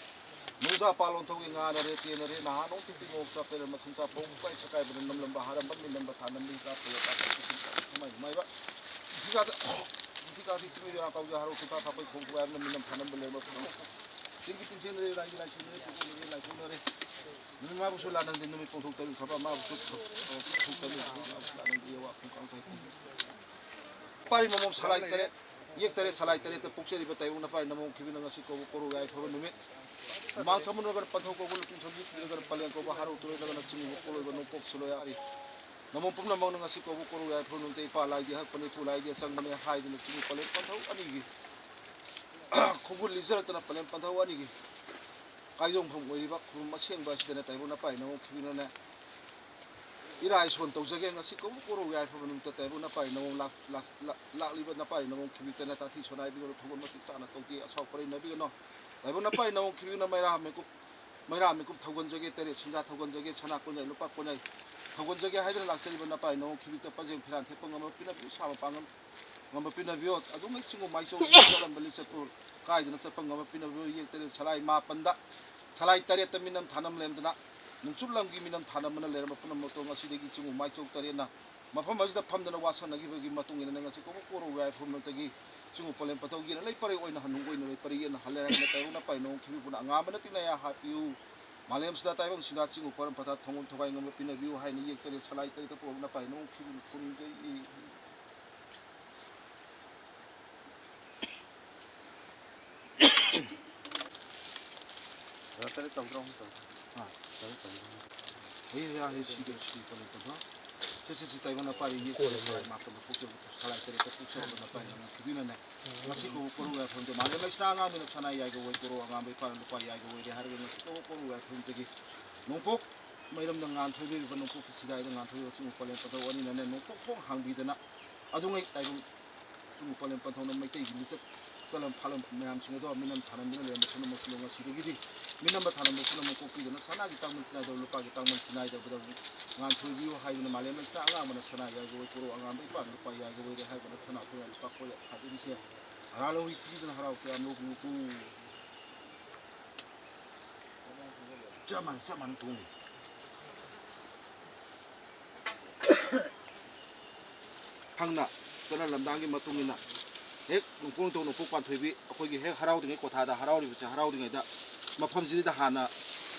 ꯅꯨꯡꯖꯥ ꯄꯥꯂꯣꯟ ꯊꯧꯏ ꯉꯥꯅꯔꯦ ꯇꯦꯟꯅꯔꯦ ꯅꯍꯥ ꯅꯣꯡ ꯇꯤꯛꯇꯤ ꯃꯣꯛ ꯆꯥꯄꯦꯔꯦ ꯃꯆꯤꯟ ꯆꯥ ꯐꯣꯡ ꯄꯥꯏ ꯆꯀꯥꯏꯕꯅ ꯅꯝꯂꯝꯕ ꯍꯥꯔꯝꯕ ꯃꯤꯂꯝꯕ ꯊꯥꯅꯝꯕꯤ ꯆꯥ ꯐꯣꯡ ꯆꯥ ꯐꯣꯡ ꯆꯥ ꯐꯣꯡ ꯆꯥ ꯐꯣꯡ ꯆꯥ ꯐꯣꯡ ꯆꯥ ꯁꯤ ꯀꯥꯁꯤ ꯆꯤꯡꯃꯤ ꯌꯣꯔꯥ ꯀꯥꯎꯖ ꯍꯔꯥꯎ ꯁꯤꯐꯥ ꯊꯥꯄꯩ ꯈꯣꯡ ꯈꯨꯋꯥꯏ ꯑꯃꯅ ꯃꯤꯅꯝ ꯊꯥꯅꯝꯕ ꯂꯩꯔꯝꯕ ꯄꯨꯝꯅꯃꯛ ꯆꯤꯡꯒꯤ ꯇꯤꯟꯁꯦꯟꯗ ꯂꯥꯏꯒꯤ ꯂꯥꯏꯁꯣꯟꯅꯔꯦ, ꯄꯨꯄꯨꯅꯔꯦ, ꯂꯥꯏꯁꯣꯟꯅꯔꯦ꯫ ꯅꯨꯃꯤꯠ ꯃꯥꯕꯨꯁꯨ ꯂꯥꯟꯅꯪꯗꯦ, ꯅꯨꯃꯤꯠ ꯄꯣꯡꯊꯣꯛ ꯇꯔꯨꯛ ꯐꯕ ꯃꯥꯕꯨꯁꯨ ꯄꯣꯡꯊꯣꯛ ꯇꯔꯨꯛ ꯐꯕ ꯃꯥꯕꯨꯁꯨ ꯂꯥꯟꯅꯪꯗꯦ, ꯌꯦꯋꯥ ꯈꯣꯡꯀꯥꯡ ꯊꯥꯏ꯫ ꯄꯥꯔꯤ ꯃꯃꯣꯝ ꯁꯂꯥꯏ ꯇꯔꯦꯠ, ꯌꯦꯛ ꯇꯔꯦꯠ ꯁꯂꯥꯏ ꯇꯔꯦꯠꯇ ꯄꯣꯛꯆꯔꯤꯕ ꯇꯥꯏꯕꯪ ꯅꯄꯥꯏ ꯅꯃꯣꯝ ꯈꯤꯕꯤꯅ ꯉꯁꯤ ꯀꯧꯕ ꯀꯣꯔꯧ ꯌꯥꯏꯐꯕ ꯅꯨꯃꯤꯠ꯫ ꯃꯥꯡ ꯁꯃꯨꯗ꯭ꯔꯒ ꯄꯟꯊꯧ ꯀꯧꯕ ꯂꯨꯆꯤꯡ ꯁꯝꯖꯤ ꯄꯤꯔꯒꯅ ꯄꯂꯦꯟ ꯀꯧꯕ ꯍꯥꯔꯧ ꯇꯨꯔꯦꯜꯗꯒꯅ ꯆꯤꯡꯉꯨꯕ ꯀꯣꯔꯧꯕ ꯅꯣꯡꯄꯣꯛ ꯁꯤꯂꯣꯏ ꯌꯥꯔꯤ꯫ ꯅꯃꯣꯝ ꯄꯨꯝꯅꯃꯛꯅ ꯉꯁꯤ ꯀꯧꯕ ꯀꯣꯔꯧ ꯌꯥꯏꯐꯕ ꯅꯨꯃꯤꯠꯇ ꯏꯄꯥ ꯂꯥꯏꯒꯤ ꯍꯛꯄꯅꯤ, ꯏꯄꯨ ꯂꯥꯏꯒꯤ ꯑꯆꯪꯕꯅꯤ ꯍꯥꯏꯗꯨꯅ ꯆꯤꯡꯉꯨ ꯄꯂꯦꯟ ꯄꯟꯊꯧ ꯑꯅꯤꯒꯤ ꯈꯣꯡꯒꯨꯜ ꯂꯤꯖꯔꯛꯇꯅ ꯄꯂꯦꯟ ꯄꯟꯊꯧ ꯑꯅꯤꯒꯤ ꯀꯥꯏꯌꯣꯡꯐꯝ ꯑꯣꯏꯔꯤꯕ ꯈꯨꯕꯝ ꯑꯁꯦꯡꯕ ꯑꯁꯤꯗꯅ ꯇꯥꯏꯕꯪ ꯅꯄꯥꯏ ꯅꯃꯣꯝ ꯈꯤꯕꯤꯅꯅꯦ ꯏꯔꯥꯏ ꯁꯣꯟ ꯇꯧꯖꯒꯦ꯫ ꯉꯁꯤ ꯀꯧꯕ ꯀꯣꯔꯧ ꯌꯥꯏꯐꯕ ꯅꯨꯃꯤꯠꯇ ꯇꯥꯏꯕꯪ ꯅꯄꯥꯏ ꯅꯃꯣꯝ ꯂꯥꯛ-, ꯂꯥꯛ-, ꯂꯥꯛ-, ꯂꯥꯛꯂꯤꯕ ꯅꯄꯥꯏ ꯅꯃꯣꯝ ꯈꯤꯕꯤꯇꯅ ꯇꯥꯊꯤ ꯁꯣꯅꯥꯏꯕꯤꯒꯅꯨ, ꯊꯧꯒꯜ ꯃꯇꯤꯛ ꯆꯥꯅ ꯇꯧꯗꯦ, ꯑꯁꯥꯎ ꯄꯔꯩ ꯅꯕꯤꯒꯅꯨ꯫ ꯇꯥꯏꯕꯪ ꯅꯄꯥꯏ ꯅꯃꯣꯝ ꯈꯤꯕꯤꯅ ꯃꯩꯔꯥ ꯃꯤꯀꯨꯞ, ꯃꯩꯔꯥ ꯃꯤꯀꯨꯞ ꯊꯧꯒꯟꯖꯒꯦ, ꯇꯔꯦꯠ ꯁꯤꯡꯖꯥ ꯊꯧꯒꯟꯖꯒꯦ, ꯁꯅꯥ ꯀꯣꯟꯌꯥꯏ ꯂꯨꯄꯥ ꯀꯣꯟꯌꯥꯏ ꯊꯧꯒꯟꯖꯒꯦ ꯍꯥꯏꯗꯨꯅ ꯂꯥꯛꯆꯔꯤꯕ ꯅꯄꯥꯏ ꯅꯃꯣꯝ ꯈꯤꯕꯤꯇ ꯄꯖꯦꯡ ꯐꯤꯔꯥꯟ ꯊꯦꯛꯄ ꯉꯝꯕ ꯄꯤꯅꯕꯤꯌꯨ, ꯁꯥꯕ ꯄꯥꯡꯒꯜ ꯉꯝꯕ ꯄꯤꯅꯕꯤꯌꯣ꯫ ꯑꯗꯨꯝꯉꯩ ꯆꯤꯡꯒꯨꯝ ꯃꯥꯏꯆꯧ ꯆꯠꯂꯝꯕ ꯂꯤꯆꯠꯄꯨ ꯀꯥꯏꯗꯅ ꯆꯠꯄ ꯉꯝꯕ ꯄꯤꯅꯕꯤꯌꯣ꯫ ꯌꯦꯛ ꯇꯔꯦꯠ ꯁꯂꯥꯏ ꯃꯥꯄꯟꯗ, ꯁꯂꯥꯏ ꯇꯔꯦꯠꯇ ꯃꯤꯅꯝ ꯊꯥꯅꯝ ꯂꯩꯔꯝꯗꯅ ꯅꯨꯡꯆꯨꯞ ꯂꯝꯒꯤ ꯃꯤꯅꯝ ꯊꯥꯅꯝꯕꯅ ꯂꯩꯔꯝꯕ ꯄꯨꯝꯅꯃꯛꯇꯣ ꯉꯁꯤꯗꯒꯤ ꯆꯤꯡꯒꯨꯝ ꯃꯥꯏꯆꯧ ꯇꯔꯦꯠꯅ ꯃꯐꯝ ꯑꯁꯤꯗ ꯐꯝꯗꯅ ꯋꯥꯁꯛꯅꯈꯤꯕꯒꯤ ꯃꯇꯨꯡ ꯏꯟꯅ ꯉꯁꯤ ꯀꯧꯕ ꯀꯣꯔꯧ ꯌꯥꯏꯐꯝ ꯅꯨꯃꯤꯠꯇꯒꯤ ꯆꯤꯡꯒꯨꯝ ꯄꯂꯦꯝ ꯄꯟꯊꯧ ꯌꯦꯟꯅ ꯂꯩ ꯄꯔꯦꯡ ꯑꯣꯏꯅ ꯍꯟꯅꯨꯡ ꯑꯣꯏꯅ ꯂꯩ ꯄꯔꯦꯡ ꯌꯦꯟꯅ ꯍꯜꯂꯦ ꯍꯥꯏꯅ ꯇꯥꯏꯕꯪ ꯅꯄꯥꯏ ꯅꯃꯣꯝ ꯈꯤꯕꯤꯕꯨꯅ ꯑꯉꯥꯡꯕꯅ ꯇꯤꯛꯅꯌꯥ ꯍꯥꯞꯄꯤꯌꯨ꯫ ꯃꯥꯂꯦꯝꯁꯤꯗ ꯇꯥꯏꯕꯪ ꯁꯤꯗ ꯆꯤꯡꯒꯨꯝ ꯄꯔꯝ ꯄꯊꯥ ꯊꯣꯡꯒꯨꯝ ꯊꯋꯥꯏ ꯉꯝꯕ ꯄꯤꯅꯕꯤꯌꯨ ꯍꯥꯏꯅ ꯌꯦꯛ ꯇꯔꯦꯠ ꯁꯂꯥꯏ ꯇꯔꯦꯠꯇ ꯄꯨꯔꯛ ꯅꯄꯥꯏ ꯅꯃꯣꯝ ꯈꯤꯕꯤꯕꯨ ꯈꯨꯔꯨꯝꯖꯩ꯫ ꯇꯔꯦꯠ ꯇꯧꯗ꯭ꯔꯣ? ꯑꯃꯨꯛ ꯇꯧ꯫ ꯑꯥ꯫ ꯇꯔꯦꯠ ꯇꯧꯗ꯭ꯔꯣ? ꯍꯦ ꯌꯥ ꯍꯦ ꯁꯤꯗ ꯁꯤ ꯇꯧꯔꯦ ꯇꯧꯗ꯭ꯔꯣ? ꯁꯤ, ꯁꯤ, ꯁꯤ ꯇꯥꯏꯕꯪ ꯅꯄꯥꯏ ꯌꯦꯛ ꯇꯔꯦꯠ ꯁꯂꯥꯏ ꯃꯥꯄꯟꯗ ꯄꯣꯛꯆꯕ ꯁꯂꯥꯏ ꯇꯔꯦꯠꯇ ꯄꯣꯛꯆꯕ ꯅꯄꯥꯏ ꯅꯃꯣꯝ ꯈꯤꯕꯤꯅꯅꯦ꯫ ꯉꯁꯤ ꯀꯧꯕ ꯀꯣꯔꯧ ꯌꯥꯏꯐꯝꯗ ꯃꯥꯂꯦꯝ ꯂꯩꯁꯤꯅ ꯑꯉꯥꯡꯕꯅ ꯁꯅꯥ ꯌꯥꯏꯒ ꯑꯣꯏ ꯀꯣꯔꯧ ꯑꯉꯥꯡꯕ ꯏꯄꯥꯅ ꯂꯨꯄꯥ ꯌꯥꯏꯒ ꯑꯣꯏꯔꯦ ꯍꯥꯏꯔꯒ ꯉꯁꯤ ꯀꯧꯕ ꯀꯣꯔꯧ ꯌꯥꯏꯐꯝꯗꯒꯤ ꯅꯣꯡꯄꯣꯛ ꯃꯩꯔꯝꯗ ꯉꯥꯟꯊꯣꯏꯕꯤꯔꯤꯕ ꯅꯣꯡꯄꯣꯛꯀꯤ ꯆꯤꯗꯥꯏꯗ ꯉꯥꯟꯊꯣꯏꯕ ꯆꯤꯡꯒꯨꯝ ꯄꯂꯦꯝ ꯄꯟꯊꯧ ꯑꯅꯤꯅꯅꯦ ꯅꯣꯡꯄꯣꯛ ꯊꯣꯡ ꯍꯥꯡꯕꯤꯗꯅ ꯑꯗꯨꯉꯩ ꯇꯥꯏꯕꯪ ꯆꯤꯡꯒꯨꯝ ꯄꯂꯦꯝ ꯄꯟꯊꯧꯅ ꯃꯩꯇꯩꯒꯤ ꯂꯤꯆꯠ ꯆꯠꯂꯝ ꯐꯥꯂꯝ ꯃꯌꯥꯝꯁꯤꯡ ꯑꯗꯣ ꯃꯤꯅꯝ ꯊꯥꯅꯝꯗꯨꯅ ꯂꯩꯔꯝꯕ ꯄꯨꯝꯅꯃꯛꯁꯤꯡꯗꯣ ꯉꯁꯤꯗꯒꯤꯗꯤ ꯃꯤꯅꯝꯕ ꯊꯥꯅꯝꯕ ꯄꯨꯝꯅꯃꯛ ꯀꯣꯛꯄꯤꯗꯅ ꯁꯅꯥꯒꯤ ꯇꯥꯡꯕꯟ ꯆꯤꯅꯥꯏꯗꯕ ꯂꯨꯄꯥꯒꯤ ꯇꯥꯡꯕꯟ ꯆꯤꯅꯥꯏꯗꯕꯗ ꯉꯥꯟꯊꯣꯏꯕꯤꯌꯨ ꯍꯥꯏꯗꯨꯅ ꯃꯥꯂꯦꯝ ꯂꯩꯁꯤꯅ ꯑꯉꯥꯡꯕꯅ ꯁꯅꯥ ꯌꯥꯏꯒ ꯑꯣꯏ ꯀꯣꯔꯧ ꯑꯉꯥꯡꯕ ꯏꯄꯥꯅ ꯂꯨꯄꯥ ꯌꯥꯏꯒ ꯑꯣꯏꯔꯦ ꯍꯥꯏꯕꯅ ꯁꯅꯥ ꯀꯣꯌꯥ ꯂꯨꯄꯥ ꯀꯣꯌꯥ ꯊꯥꯖꯔꯤꯁꯦ꯫ ꯍꯔꯥ ꯂꯧꯔꯤ ꯊꯤꯗꯅ ꯍꯔꯥꯎ ꯀꯌꯥ ꯅꯣꯛꯅꯨꯀꯨ꯫ ꯆꯞ ꯃꯥꯟꯅ, ꯆꯞ ꯃꯥꯟꯅ ꯇꯣꯡꯉꯤ꯫ ꯈꯪꯅ ꯆꯠꯅ ꯂꯝꯗꯥꯡꯒꯤ ꯃꯇꯨꯡ ꯏꯟꯅ ꯍꯦꯛ ꯅꯣꯡꯄꯣꯛ ꯅꯤꯡꯊꯧ ꯅꯣꯡꯄꯣꯛ ꯄꯥꯟꯊꯣꯏꯕꯤ ꯑꯩꯈꯣꯏꯒꯤ ꯍꯦꯛ ꯍꯔꯥꯎꯗ꯭ꯔꯤꯉꯩ, ꯀꯣꯊꯥꯗ ꯍꯔꯥꯎꯔꯤꯕꯁꯦ, ꯍꯔꯥꯎꯗ꯭ꯔꯤꯉꯩꯗ ꯃꯐꯝꯁꯤꯗ ꯍꯥꯟꯅ,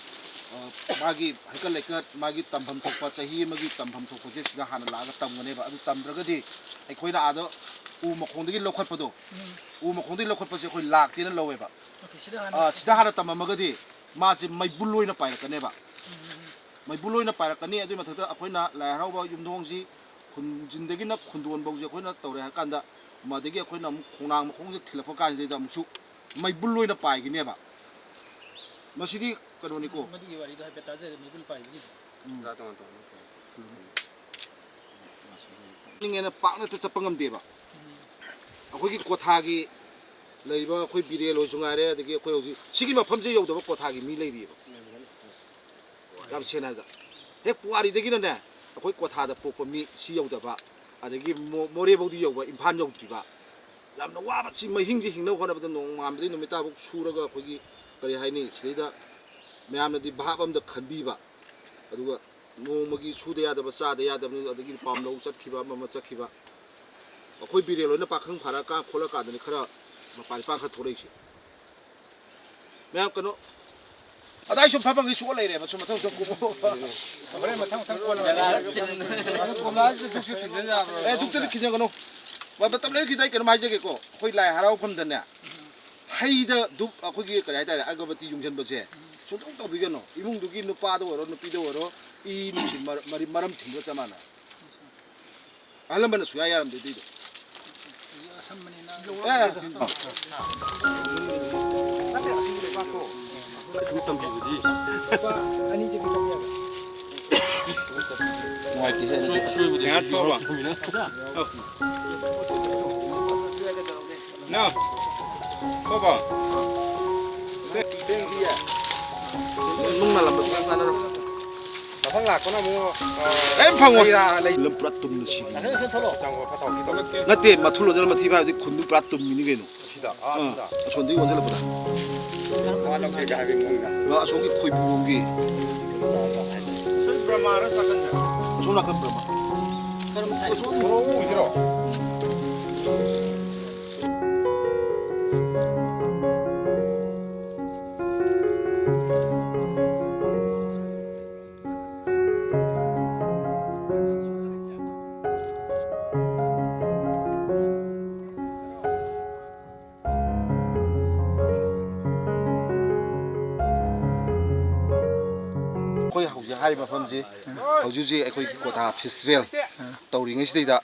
ꯑ, ꯃꯥꯒꯤ ꯍꯩꯀꯠ ꯂꯩꯀꯠ, ꯃꯥꯒꯤ ꯇꯝꯐꯝ ꯊꯣꯛꯄ, ꯆꯍꯤ ꯑꯃꯒꯤ ꯇꯝꯐꯝ ꯊꯣꯛꯄꯁꯦ ꯁꯤꯗ ꯍꯥꯟꯅ ꯂꯥꯛꯑꯒ ꯇꯝꯒꯅꯦꯕ꯫ ꯑꯗꯨ ꯇꯝꯗ꯭ꯔꯒꯗꯤ ꯑꯩꯈꯣꯏꯅ ꯑꯥꯗ ꯎ ꯃꯈꯣꯡꯗꯒꯤ ꯂꯧꯈꯠꯄꯗꯣ, ꯎꯝ꯫ ꯎ ꯃꯈꯣꯡꯗꯒꯤ ꯂꯧꯈꯠꯄꯁꯦ ꯑꯩꯈꯣꯏ ꯂꯥꯛꯇꯦꯅ ꯂꯧꯋꯦꯕ꯫ ꯑꯣꯀꯦ, ꯁꯤꯗ ꯍꯥꯟꯅ ꯑ, ꯁꯤꯗ ꯍꯥꯟꯅ ꯇꯝꯃꯝꯃꯒꯗꯤ ꯃꯥꯁꯦ ꯃꯩꯕꯨꯜ ꯑꯣꯏꯅ ꯄꯥꯏꯔꯛꯀꯅꯦꯕ꯫ ꯎꯝ, ꯎꯝ, ꯎꯝ꯫ ꯃꯩꯕꯨꯜ ꯑꯣꯏꯅ ꯄꯥꯏꯔꯛꯀꯅꯤ꯫ ꯑꯗꯨꯒꯤ ꯃꯊꯛꯇ ꯑꯩꯈꯣꯏꯅ ꯂꯥꯏ ꯍꯔꯥꯎꯕ ꯌꯨꯝꯊꯣꯡꯁꯤ ꯈꯨꯟꯖꯤꯟꯗꯒꯤꯅ ꯈꯨꯟꯗꯣꯟꯐꯧꯁꯦ ꯑꯩꯈꯣꯏꯅ ꯇꯧꯔꯦ ꯍꯥꯏꯔ ꯀꯥꯟꯗ, ꯃꯗꯒꯤ ꯑꯩꯈꯣꯏꯅ ꯑꯃꯨꯛ ꯈꯣꯡꯅꯥꯡ ꯃꯈꯣꯡꯁꯦ ꯊꯤꯜꯂꯛꯄ ꯀꯥꯟꯁꯤꯗꯩꯗ ꯑꯃꯨꯛꯁꯨ ꯃꯩꯕꯨꯜ ꯑꯣꯏꯅ ꯄꯥꯏꯈꯤꯅꯦꯕ꯫ ꯃꯁꯤꯗꯤ ꯀꯩꯅꯣꯅꯤꯀꯣ꯫ ꯃꯗꯨꯒꯤ ꯋꯥꯔꯤꯗꯣ ꯍꯥꯏꯐꯦꯠ ꯇꯥꯖꯔꯦ, ꯃꯩꯕꯨꯜ ꯄꯥꯏꯕꯒꯤꯁꯦ꯫ ꯎꯝ꯫ ꯇꯣꯉꯥꯟ ꯇꯣꯉꯥꯟ ꯇꯣꯉꯥꯟ꯫ ꯅꯤꯡꯉꯦꯅ ꯄꯥꯛꯅ ꯆꯠꯄ ꯉꯝꯗꯦꯕ꯫ ꯎꯝ꯫ ꯑꯩꯈꯣꯏꯒꯤ ꯀꯣꯊꯥꯒꯤ ꯂꯩꯔꯤꯕ ꯑꯩꯈꯣꯏ ꯕꯤꯔꯦꯜ ꯍꯣꯏꯁꯨ ꯉꯥꯏꯔꯦ, ꯑꯗꯒꯤ ꯑꯩꯈꯣꯏ ꯍꯧꯖꯤꯛ ꯁꯤꯒꯤ ꯃꯐꯝꯁꯦ ꯌꯧꯗꯕ ꯀꯣꯊꯥꯒꯤ ꯃꯤ ꯂꯩꯔꯤꯑꯕ꯫ ꯌꯥꯝ ꯁꯦꯡꯅ ꯍꯥꯏꯕꯗ, ꯍꯦꯛ ꯄꯨꯋꯥꯔꯤꯗꯒꯤꯅꯅꯦ, ꯑꯩꯈꯣꯏ ꯀꯣꯊꯥꯗ ꯄꯣꯛꯄ ꯃꯤ ꯁꯤ ꯌꯧꯗꯕ, ꯑꯗꯒꯤ ꯃꯣ-, ꯃꯣꯔꯦꯐꯥꯎꯗꯤ ꯌꯧꯕ, ꯏꯝꯐꯥꯜ ꯌꯧꯗ꯭ꯔꯤꯕ, ꯌꯥꯝꯅ ꯋꯥꯕ, ꯁꯤ ꯃꯍꯤꯡꯁꯤ ꯍꯤꯡꯅꯕ ꯍꯣꯠꯅꯕꯗ ꯅꯣꯡꯉꯥꯟꯕꯗꯒꯤ ꯅꯨꯃꯤꯠ ꯇꯥꯐꯥꯎ ꯁꯨꯔꯒ ꯑꯩꯈꯣꯏꯒꯤ, ꯀꯔꯤ ꯍꯥꯏꯅꯤ, ꯁꯤꯗꯩꯗ ꯃꯌꯥꯝꯅꯗꯤ ꯚꯥꯞ ꯑꯃꯗ ꯈꯟꯕꯤꯕ, ꯑꯗꯨꯒ ꯅꯣꯡꯃꯒꯤ ꯁꯨꯗ ꯌꯥꯗꯕ, ꯆꯥꯗ ꯌꯥꯗꯕꯅꯤ, ꯑꯗꯒꯤ ꯄꯥꯝꯂꯧ ꯆꯠꯈꯤꯕ, ꯑꯃ ꯑꯃ ꯆꯠꯈꯤꯕ, ꯑꯩꯈꯣꯏ ꯕꯤꯔꯦꯜ ꯍꯣꯏꯅ ꯄꯥꯈꯪ ꯐꯥꯔꯛꯑꯀꯥꯟ ꯈꯣꯠꯂꯀꯥꯟꯗꯅꯤ ꯈꯔ ꯃꯄꯥꯟ ꯏꯄꯥꯟ ꯈꯔ ꯊꯣꯛꯂꯛꯏꯁꯦ꯫ ꯃꯌꯥꯝ ꯀꯩꯅꯣ, ꯑꯗꯥꯏ ꯁꯨꯝ ꯐꯝꯐꯝꯒꯤ ꯁꯣꯛꯑ ꯂꯩꯔꯦꯕ, ꯁꯨꯝ ꯃꯊꯪ ꯃꯊꯪ ꯀꯨꯝꯃꯣ꯫ ꯍꯣꯔꯦꯟ ꯃꯊꯪ ꯃꯊꯪ ꯀꯣꯟꯅ ꯀꯣꯝꯂꯥꯁꯤꯗ ꯙꯨꯛꯁꯦ ꯊꯤꯟꯖꯤꯟ ꯌꯥꯕ꯭ꯔꯣ? ꯑꯦ, ꯙꯨꯛꯇꯗꯤ ꯊꯤꯟꯖꯤꯟꯒꯅꯨ꯫ ꯃ-, ꯃꯇꯝ ꯂꯩꯔꯤꯉꯩꯗ ꯑꯩ ꯀꯩꯅꯣꯝ ꯍꯥꯏꯖꯒꯦꯀꯣ꯫ ꯑꯩꯈꯣꯏ ꯂꯥꯏ ꯍꯔꯥꯎꯐꯝꯗꯅꯦ, ꯍꯩꯗ ꯙꯨꯞ, ꯑꯩꯈꯣꯏꯒꯤ ꯀꯔꯤ ꯍꯥꯏꯇꯥꯔꯦ, ꯑꯒꯔꯕꯇꯤ ꯌꯨꯡꯁꯤꯟꯕꯁꯦ ꯁꯨꯡꯇꯧ ꯇꯧꯕꯤꯒꯅꯨ꯫ ꯏꯃꯨꯡꯗꯨꯒꯤ ꯅꯨꯄꯥꯗ ꯑꯣꯏꯔꯣ, ꯅꯨꯄꯤꯗ ꯑꯣꯏꯔꯣ, ꯏ ꯅꯨꯡꯁꯤ ꯃꯔ-, ꯃꯔꯤ-, ꯃꯔꯝ ꯊꯤꯡꯕꯒ ꯆꯞ ꯃꯥꯟꯅꯩ꯫ ꯑꯍꯜ ꯂꯃꯟꯅ ꯁꯨꯡꯌꯥ ꯌꯥꯔꯝꯗꯦ ꯑꯗꯨꯏꯗꯣ꯫ ꯑꯦ꯫ ꯅꯨꯡꯉꯥꯏꯇꯦꯍꯦ, ꯑꯗꯨꯗꯤ꯫ ꯅꯨꯡ ꯅꯥꯜꯂꯝꯕꯗꯨ ꯌꯥꯝ ꯀꯥꯟꯅꯔꯝꯃꯣꯏ꯫ ꯃꯊꯪ ꯂꯥꯛꯄꯅ ꯑꯃꯨꯛ, ꯑ, ꯀꯩꯝ ꯐꯪꯉꯣꯏ꯫ ꯍꯩ ꯔꯥ ꯂꯩ꯫ ꯂꯝ ꯄꯨꯔꯥ ꯇꯨꯝꯅ ꯁꯤꯔꯤ꯫ ꯆꯪꯉꯣ, ꯐꯠꯇꯧ ꯈꯤꯇꯪ ꯅꯠꯇꯦ꯫ ꯅꯠꯇꯦ, ꯃꯊꯨꯜ ꯑꯣꯟꯁꯤꯜꯂ ꯃꯊꯤ ꯐꯥꯏꯕꯗꯤ ꯈꯨꯟꯗꯨ ꯄꯨꯔꯥ ꯇꯨꯝꯃꯤꯅꯤ ꯀꯩꯅꯣ꯫ ꯑꯁꯤꯗ, ꯑꯥ, ꯑꯥ, ꯑꯁꯤꯗ꯫ ꯑꯁꯣꯝꯗꯒꯤ ꯑꯣꯟꯁꯤꯜꯂꯛꯄꯗ꯫ ꯋꯥ ꯂꯧꯗꯦꯒ ꯍꯥꯏꯕꯒꯤ ꯃꯑꯣꯡꯗ꯫ ꯑꯥ, ꯑꯁꯣꯝꯒꯤ ꯈꯣꯏꯕꯨꯝꯒꯤ꯫ ꯑꯁꯣꯝ ꯕ꯭ꯔꯍꯃꯔ ꯅꯥꯀꯟꯗ꯫ ꯑꯁꯣꯝ ꯅꯥꯀꯟ ꯕ꯭ꯔꯍꯃ꯫ ꯀꯔꯝ ꯁꯥꯏ? ꯁꯣꯝ ꯎꯁꯤꯔꯣ? ꯍꯥꯏꯔꯤꯕ ꯃꯐꯝꯁꯤ ꯍꯧꯖꯤꯛ ꯍꯧꯖꯤꯛ ꯑꯩꯈꯣꯏꯒꯤ ꯀ꯭ꯋꯥꯊꯥ ꯐꯦꯁꯇꯤꯚꯦꯜ ꯇꯧꯔꯤꯉꯩꯁꯤꯗꯩꯗ,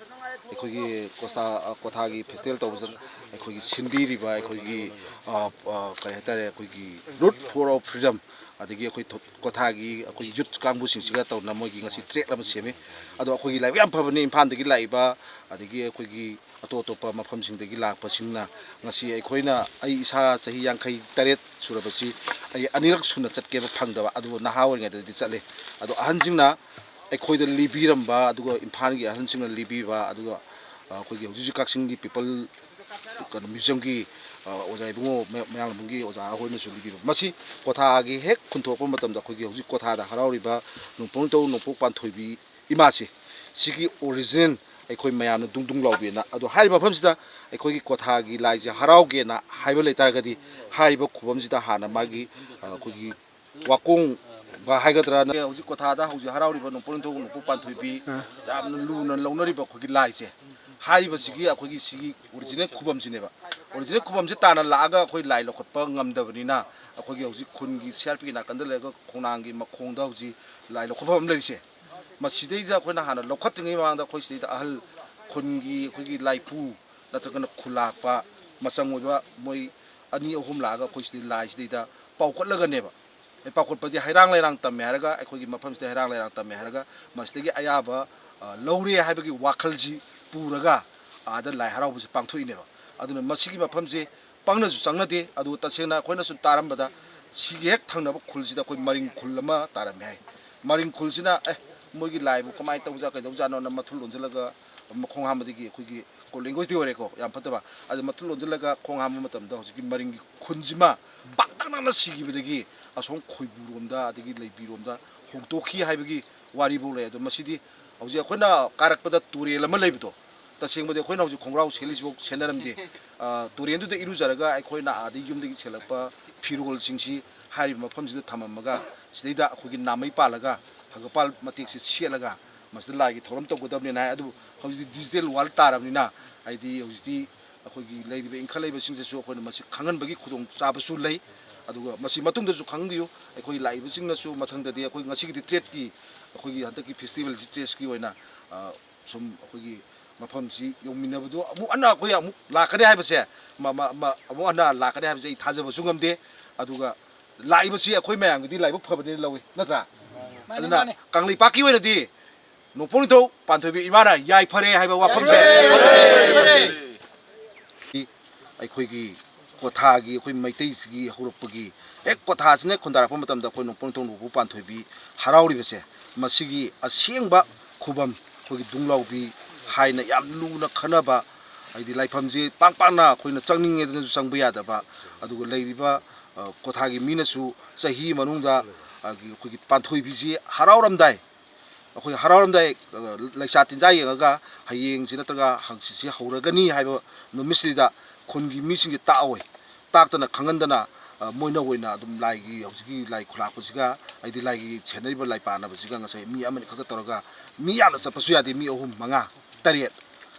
ꯑꯩꯈꯣꯏꯒꯤ ꯀ꯭ꯋꯥꯊꯥ, ꯀ꯭ꯋꯥꯊꯥꯒꯤ ꯐꯦꯁꯇꯤꯚꯦꯜ ꯇꯧꯕꯁꯤꯗ ꯑꯩꯈꯣꯏꯒꯤ ꯁꯤꯟꯕꯤꯔꯤꯕ ꯑꯩꯈꯣꯏꯒꯤ, ꯑ, ꯑ, ꯀꯔꯤ ꯍꯥꯏꯇꯥꯔꯦ, ꯑꯩꯈꯣꯏꯒꯤ Root for Freedom, ꯑꯗꯒꯤ ꯑꯩꯈꯣꯏ ꯊꯣ-, ꯀ꯭ꯋꯥꯊꯥꯒꯤ ꯑꯩꯈꯣꯏ ꯌꯨꯠ ꯀꯥꯡꯕꯨꯁꯤꯡꯁꯤꯒ ꯇꯧꯅ ꯃꯣꯏꯒꯤ ꯉꯁꯤ ꯇ꯭ꯔꯦꯛ ꯑꯃ ꯁꯦꯝꯃꯤ꯫ ꯑꯗꯣ ꯑꯩꯈꯣꯏꯒꯤ ꯂꯥꯏꯕꯛ ꯌꯥꯝ ꯐꯕꯅꯤ, ꯏꯝꯐꯥꯜꯗꯒꯤ ꯂꯥꯛꯏꯕ, ꯑꯗꯒꯤ ꯑꯩꯈꯣꯏꯒꯤ ꯑꯇꯣꯞ ꯑꯇꯣꯞꯄ ꯃꯐꯝꯁꯤꯡꯗꯒꯤ ꯂꯥꯛꯄꯁꯤꯡꯅ ꯉꯁꯤ ꯑꯩꯈꯣꯏꯅ, ꯑꯩ ꯏꯁꯥ ꯆꯍꯤ ꯌꯥꯡꯈꯩ ꯇꯔꯦꯠ ꯁꯨꯔꯕꯁꯤ ꯑꯩ ꯑꯅꯤꯔꯛ ꯁꯨꯅ ꯆꯠꯀꯦꯕ ꯐꯪꯗꯕ, ꯑꯗꯨꯕꯨ ꯅꯍꯥ ꯑꯣꯏꯔꯤꯉꯩꯗꯗꯤ ꯆꯠꯂꯦ꯫ ꯑꯗꯣ ꯑꯍꯟꯁꯤꯡꯅ ꯑꯩꯈꯣꯏꯗ ꯂꯤꯕꯤꯔꯝꯕ, ꯑꯗꯨꯒ ꯏꯝꯐꯥꯜꯒꯤ ꯑꯍꯜꯁꯤꯡꯅ ꯂꯤꯕꯤꯕ, ꯑꯗꯨꯒ, ꯑ, ꯑꯩꯈꯣꯏꯒꯤ ꯍꯧꯖꯤꯛ ꯍꯧꯖꯤꯛ ꯀꯛꯆꯤꯡꯒꯤ ꯄꯤꯄꯜ ꯀꯩꯅꯣ ꯃ꯭ꯌꯨꯖꯤꯌꯝꯒꯤ, ꯑ, ꯑꯣꯖꯥ ꯏꯕꯨꯡꯉꯣ ꯃ-, ꯃꯌꯥꯡꯂꯝꯕꯝꯒꯤ ꯑꯣꯖꯥ ꯍꯣꯏꯅꯁꯨ ꯂꯤꯕꯤꯕ꯫ ꯃꯁꯤ ꯀ꯭ꯋꯥꯊꯥꯒꯤ ꯍꯦꯛ ꯈꯨꯟꯊꯣꯛꯄ ꯃꯇꯝꯗ ꯑꯩꯈꯣꯏꯒꯤ ꯍꯧꯖꯤꯛ ꯀ꯭ꯋꯥꯊꯥꯗ ꯍꯔꯥꯎꯔꯤꯕ ꯅꯣꯡꯄꯣꯛ ꯅꯤꯡꯊꯧ ꯅꯣꯡꯄꯣꯛ ꯄꯥꯟꯊꯣꯏꯕꯤ ꯏꯃꯥꯁꯤ, ꯁꯤꯒꯤ ꯑꯣꯔꯤꯖꯤꯅꯦꯜ ꯑꯩꯈꯣꯏ ꯃꯌꯥꯝꯅ ꯗꯨꯡ ꯗꯨꯡ ꯂꯥꯎꯕꯤꯅ, ꯑꯗꯣ ꯍꯥꯏꯔꯤꯕ ꯃꯐꯝꯁꯤꯗ ꯑꯩꯈꯣꯏꯒꯤ ꯀ꯭ꯋꯥꯊꯥꯒꯤ ꯂꯥꯏꯁꯦ ꯍꯔꯥꯎꯒꯦꯅ ꯍꯥꯏꯕ ꯂꯩꯇꯥꯔꯒꯗꯤ, ꯍꯥꯏꯔꯤꯕ ꯈꯨꯕꯝꯁꯤꯗ ꯍꯥꯟꯅ ꯃꯥꯒꯤ, ꯑ, ꯑꯩꯈꯣꯏꯒꯤ ꯋꯥꯀꯣꯡꯕ ꯍꯥꯏꯒꯗ꯭ꯔꯥ, ꯍꯧꯖꯤꯛ ꯀ꯭ꯋꯥꯊꯥꯗ ꯍꯧꯖꯤꯛ ꯍꯔꯥꯎꯔꯤꯕ ꯅꯣꯡꯄꯣꯛ ꯅꯤꯡꯊꯧ ꯅꯣꯡꯄꯣꯛ ꯄꯥꯟꯊꯣꯏꯕꯤ, ꯌꯥꯝꯅ ꯂꯨꯅ ꯂꯧꯅꯔꯤꯕ ꯑꯩꯈꯣꯏꯒꯤ ꯂꯥꯏꯁꯦ, ꯍꯥꯏꯔꯤꯕꯁꯤꯒꯤ ꯑꯩꯈꯣꯏꯒꯤ ꯁꯤꯒꯤ ꯑꯣꯔꯤꯖꯤꯅꯦꯜ ꯈꯨꯕꯝꯁꯤꯅꯦꯕ꯫ ꯑꯣꯔꯤꯖꯤꯅꯦꯜ ꯈꯨꯕꯝꯁꯤ ꯇꯥꯟꯅ ꯂꯥꯛꯑꯒ ꯑꯩꯈꯣꯏ ꯂꯥꯏ ꯂꯧꯈꯠꯄ ꯉꯝꯗꯕꯅꯤꯅ, ꯑꯩꯈꯣꯏꯒꯤ ꯍꯧꯖꯤꯛ ꯈꯨꯟꯒꯤ ꯁꯤ ꯑꯥꯔ ꯄꯤꯒꯤ ꯅꯥꯀꯟꯗ ꯂꯩꯔꯒ ꯈꯣꯡꯅꯥꯡꯒꯤ ꯃꯈꯣꯡꯗ ꯍꯧꯖꯤꯛ ꯂꯥꯏ ꯂꯧꯈꯠꯐꯝ ꯑꯃ ꯂꯩꯔꯤꯁꯦ, ꯃꯁꯤꯗꯩꯗ ꯑꯩꯈꯣꯏꯅ ꯍꯥꯟꯅ ꯂꯧꯈꯠꯇ꯭ꯔꯤꯉꯩ ꯃꯃꯥꯡꯗ ꯑꯩꯈꯣꯏ ꯁꯤꯗꯩꯗ ꯑꯍꯜ, ꯈꯨꯟꯒꯤ ꯑꯩꯈꯣꯏꯒꯤ ꯂꯥꯏꯄꯨ ꯅꯠꯇ꯭ꯔꯒꯅ ꯈꯨꯂꯥꯛꯄ, ꯃꯆꯪ ꯑꯣꯏꯕ ꯃꯣꯏ ꯑꯅꯤ ꯑꯍꯨꯝ ꯂꯥꯛꯑꯒ ꯑꯩꯈꯣꯏ ꯁꯤꯗꯩ ꯂꯥꯏꯁꯤꯗꯩꯗ ꯄꯥꯎꯈꯠꯂꯒꯅꯦꯕ꯫ ꯑꯦ, ꯄꯥꯎꯈꯠꯄꯗꯤ ꯍꯩꯔꯥꯡ ꯂꯩꯔꯥꯡ ꯇꯝꯃꯦ ꯍꯥꯏꯔꯒ ꯑꯩꯈꯣꯏꯒꯤ ꯃꯐꯝꯁꯤꯗ ꯍꯩꯔꯥꯡ ꯂꯩꯔꯥꯡ ꯇꯝꯃꯦ ꯍꯥꯏꯔꯒ ꯃꯁꯤꯗꯒꯤ ꯑꯌꯥꯕ, ꯑ, ꯂꯧꯔꯦ ꯍꯥꯏꯕꯒꯤ ꯋꯥꯈꯜꯁꯤ ꯄꯨꯔꯒ ꯑꯥꯗ ꯂꯥꯏ ꯍꯔꯥꯎꯕꯁꯤ ꯄꯥꯡꯊꯣꯛꯏꯅꯦꯕ꯫ ꯑꯗꯨꯅ ꯃꯁꯤꯒꯤ ꯃꯐꯝꯁꯦ ꯄꯪꯅꯁꯨ ꯆꯪꯅꯗꯦ꯫ ꯑꯗꯨ ꯇꯁꯦꯡꯅ ꯑꯩꯈꯣꯏꯅ ꯁꯨꯝ ꯇꯥꯔꯝꯕꯗ ꯁꯤꯒꯤ ꯍꯦꯛ ꯊꯪꯅꯕ ꯈꯨꯜꯁꯤꯗ ꯑꯩꯈꯣꯏ ꯃꯔꯤꯡ ꯈꯨꯜ ꯑꯃ ꯇꯥꯔꯝꯃꯦ ꯍꯥꯏ꯫ ꯃꯔꯤꯡ ꯈꯨꯜꯁꯤꯅ, "ꯑꯦ, ꯃꯣꯏꯒꯤ ꯂꯥꯏꯕꯨ ꯀꯃꯥꯏꯅ ꯇꯧꯖꯥꯠ, ꯀꯩꯗꯧꯖꯥꯠꯅꯣꯅ" ꯃꯊꯨꯟ ꯂꯣꯟꯁꯤꯜꯂꯒ, ꯃꯈꯣꯡ ꯍꯥꯝꯕꯗꯒꯤ ꯑꯩꯈꯣꯏꯒꯤ ꯀꯣ ꯂꯦꯡꯒ꯭ꯋꯦꯖꯇꯤ ꯑꯣꯏꯔꯦꯀꯣ, ꯌꯥꯝ ꯐꯠꯇꯕ꯫ ꯑꯗꯨ ꯃꯊꯨꯟ ꯂꯣꯟꯁꯤꯜꯂꯒ ꯈꯣꯡ ꯍꯥꯝꯕ ꯃꯇꯝꯗ ꯍꯧꯖꯤꯛꯀꯤ ꯃꯔꯤꯡꯒꯤ ꯈꯨꯟꯁꯤꯃ ꯄꯥꯛꯇꯛꯅꯅ ꯁꯤꯈꯤꯕꯗꯒꯤ ꯑꯁꯣꯝ ꯈꯣꯏꯕꯨꯔꯣꯝꯗ ꯑꯗꯒꯤ ꯂꯩꯕꯤꯔꯣꯝꯗ ꯍꯣꯡꯗꯣꯛꯈꯤ ꯍꯥꯏꯕꯒꯤ ꯋꯥꯔꯤꯐꯥꯎ ꯂꯩ꯫ ꯑꯗꯣ ꯃꯁꯤꯗꯤ ꯍꯧꯖꯤꯛ ꯑꯩꯈꯣꯏꯅ ꯀꯥꯔꯛꯄꯗ ꯇꯨꯔꯦꯜ ꯑꯃ ꯂꯩꯕꯗꯣ, ꯇꯁꯦꯡꯕꯗꯤ ꯑꯩꯈꯣꯏꯅ ꯍꯧꯖꯤꯛ ꯈꯣꯡꯒ꯭ꯔꯥꯎ ꯁꯦꯠꯂꯤꯁꯤꯐꯥꯎ ꯁꯦꯠꯅꯔꯝꯗꯦ꯫ ꯑ, ꯇꯨꯔꯦꯜꯗꯨꯗ ꯏꯔꯨꯖꯔꯒ ꯑꯩꯈꯣꯏꯅ ꯑꯥꯗ ꯌꯨꯝꯗꯒꯤ ꯁꯦꯠꯂꯛꯄ ꯐꯤꯔꯣꯜꯁꯤꯡꯁꯤ ꯍꯥꯏꯔꯤꯕ ꯃꯐꯝꯁꯤꯗ ꯊꯝꯃꯝꯃꯒ, ꯁꯤꯗꯩꯗ ꯑꯩꯈꯣꯏꯒꯤ ꯅꯥꯃꯩ ꯄꯥꯜꯂꯒ ꯍꯪꯒꯄꯥꯜ ꯃꯇꯦꯛꯁꯤ ꯁꯦꯠꯂꯒ ꯃꯁꯤꯗ ꯂꯥꯏꯒꯤ ꯊꯧꯔꯝ ꯇꯧꯒꯗꯕꯅꯦꯅ ꯍꯥꯏ꯫ ꯑꯗꯨꯕꯨ ꯍꯧꯖꯤꯛꯇꯤ ꯗꯤꯖꯤꯇꯦꯜ ꯋꯥꯔꯜ ꯇꯥꯔꯕꯅꯤꯅ, ꯍꯥꯏꯗꯤ ꯍꯧꯖꯤꯛꯇꯤ ꯑꯩꯈꯣꯏꯒꯤ ꯂꯩꯔꯤꯕ ꯏꯟꯈꯠꯂꯛꯏꯕꯁꯤꯡꯗꯁꯨ ꯑꯩꯈꯣꯏꯅ ꯃꯁꯤ ꯈꯪꯍꯟꯕꯒꯤ ꯈꯨꯗꯣꯡꯆꯥꯕꯁꯨ ꯂꯩ꯫ ꯑꯗꯨꯒ ꯃꯁꯤ ꯃꯇꯨꯡꯗꯁꯨ ꯈꯪꯕꯤꯌꯨ, ꯑꯩꯈꯣꯏ ꯂꯥꯛꯏꯕꯁꯤꯡꯅꯁꯨ ꯃꯊꯪꯗꯗꯤ ꯑꯩꯈꯣꯏ ꯉꯁꯤꯒꯤꯗꯤ ꯇ꯭ꯔꯦꯠꯀꯤ, ꯑꯩꯈꯣꯏꯒꯤ ꯍꯟꯗꯛꯀꯤ ꯐꯦꯁꯇꯤꯚꯦꯜꯁꯤ ꯇ꯭ꯔꯦꯠꯁꯀꯤ ꯑꯣꯏꯅ, ꯑ, ꯁꯨꯝ ꯑꯩꯈꯣꯏꯒꯤ ꯃꯐꯝꯁꯤ ꯌꯧꯃꯤꯟꯅꯕꯗꯨ ꯑꯃꯨꯛ ꯍꯟꯅ ꯑꯩꯈꯣꯏ ꯑꯃꯨꯛ ꯂꯥꯛꯀꯅꯤ ꯍꯥꯏꯕꯁꯦ, ꯃ-, ꯃ-, ꯃ-, ꯑꯃꯨꯛ ꯍꯟꯅ ꯂꯥꯛꯀꯅꯤ ꯍꯥꯏꯕꯁꯦ ꯑꯩ ꯊꯥꯖꯕꯁꯨ ꯉꯝꯗꯦ꯫ ꯑꯗꯨꯒ ꯂꯥꯛꯏꯕꯁꯤ ꯑꯩꯈꯣꯏ ꯃꯌꯥꯝꯒꯤꯗꯤ ꯂꯥꯏꯕꯛ ꯐꯕꯅꯤꯅ ꯂꯧꯏ, ꯅꯠꯇ꯭ꯔꯥ? ꯃꯥꯅꯤ, ꯑꯗꯨꯅ ꯃꯥꯅꯤ꯫ ꯀꯪꯂꯩꯄꯥꯛꯀꯤ ꯑꯣꯏꯅꯗꯤ ꯅꯣꯡꯄꯣꯛ ꯅꯤꯡꯊꯧ ꯄꯥꯟꯊꯣꯏꯕꯤ ꯏꯃꯥꯅ ꯌꯥꯏꯐꯔꯦ ꯍꯥꯏꯕ ꯋꯥꯐꯝꯁꯦ꯫ ꯑꯩꯈꯣꯏꯒꯤ ꯀ꯭ꯋꯥꯊꯥꯒꯤ, ꯑꯩꯈꯣꯏ ꯃꯩꯇꯩꯁꯤꯒꯤ ꯍꯧꯔꯛꯄꯒꯤ ꯍꯦꯛ ꯀ꯭ꯋꯥꯊꯥꯁꯤꯅ ꯈꯨꯟꯗꯥꯔꯛꯄ ꯃꯇꯝꯗ ꯑꯩꯈꯣꯏ ꯅꯣꯡꯄꯣꯛ ꯅꯤꯡꯊꯧ ꯅꯣꯡꯄꯣꯛ ꯄꯥꯟꯊꯣꯏꯕꯤ ꯍꯔꯥꯎꯔꯤꯕꯁꯦ, ꯃꯁꯤꯒꯤ ꯑꯁꯦꯡꯕ ꯈꯨꯕꯝ ꯑꯩꯈꯣꯏꯒꯤ ꯗꯨꯡꯂꯥꯎꯕꯤ ꯍꯥꯏꯅ ꯌꯥꯝ ꯂꯨꯅ ꯈꯟꯅꯕ, ꯍꯥꯏꯗꯤ ꯂꯥꯏꯐꯝꯁꯤ ꯄꯥꯛ ꯄꯥꯛꯅ ꯑꯩꯈꯣꯏꯅ ꯆꯪꯅꯤꯡꯉꯦꯗꯅꯁꯨ ꯆꯪꯕ ꯌꯥꯗꯕ, ꯑꯗꯨꯒ ꯂꯩꯔꯤꯕ, ꯑ, ꯀ꯭ꯋꯥꯊꯥꯒꯤ ꯃꯤꯅꯁꯨ ꯆꯍꯤ ꯃꯅꯨꯡꯗ, ꯑ, ꯑꯩꯈꯣꯏꯒꯤ ꯄꯥꯟꯊꯣꯏꯕꯤꯁꯤ ꯍꯔꯥꯎꯔꯝꯗꯥꯏ, ꯑꯩꯈꯣꯏ ꯍꯔꯥꯎꯔꯝꯗꯥꯏ, ꯑ, ꯂꯩꯆꯥ ꯇꯤꯟꯖꯥ ꯌꯦꯡꯉꯒ ꯍꯌꯦꯡꯁꯤ ꯅꯠꯇ꯭ꯔꯒ ꯍꯪꯆꯤꯠꯁꯤ ꯍꯧꯔꯒꯅꯤ ꯍꯥꯏꯕ ꯅꯨꯃꯤꯠꯁꯤꯗ ꯈꯨꯟꯒꯤ ꯃꯤꯁꯤꯡꯁꯦ ꯇꯥꯛꯑꯣꯏ꯫ ꯇꯥꯛꯇꯅ ꯈꯪꯍꯟꯗꯅ, ꯑ, ꯃꯣꯏꯅ ꯑꯣꯏꯅ ꯑꯗꯨꯝ ꯂꯥꯏꯒꯤ ꯍꯧꯖꯤꯛꯀꯤ ꯂꯥꯏ ꯈꯨꯂꯥꯛꯄꯁꯤꯒ, ꯍꯥꯏꯗꯤ ꯂꯥꯏꯒꯤ ꯁꯦꯟꯅꯔꯤꯕ ꯂꯥꯏ ꯄꯥꯟꯅꯕꯁꯤꯒ ꯉꯁꯥꯏ ꯃꯤ ꯑꯃꯅꯤ ꯈꯛꯇ ꯇꯧꯔꯒ ꯃꯤ ꯌꯥꯝꯅ ꯆꯠꯄꯁꯨ ꯌꯥꯗꯦ, ꯃꯤ ꯑꯍꯨꯝ, ꯃꯉꯥ, ꯇꯔꯦꯠ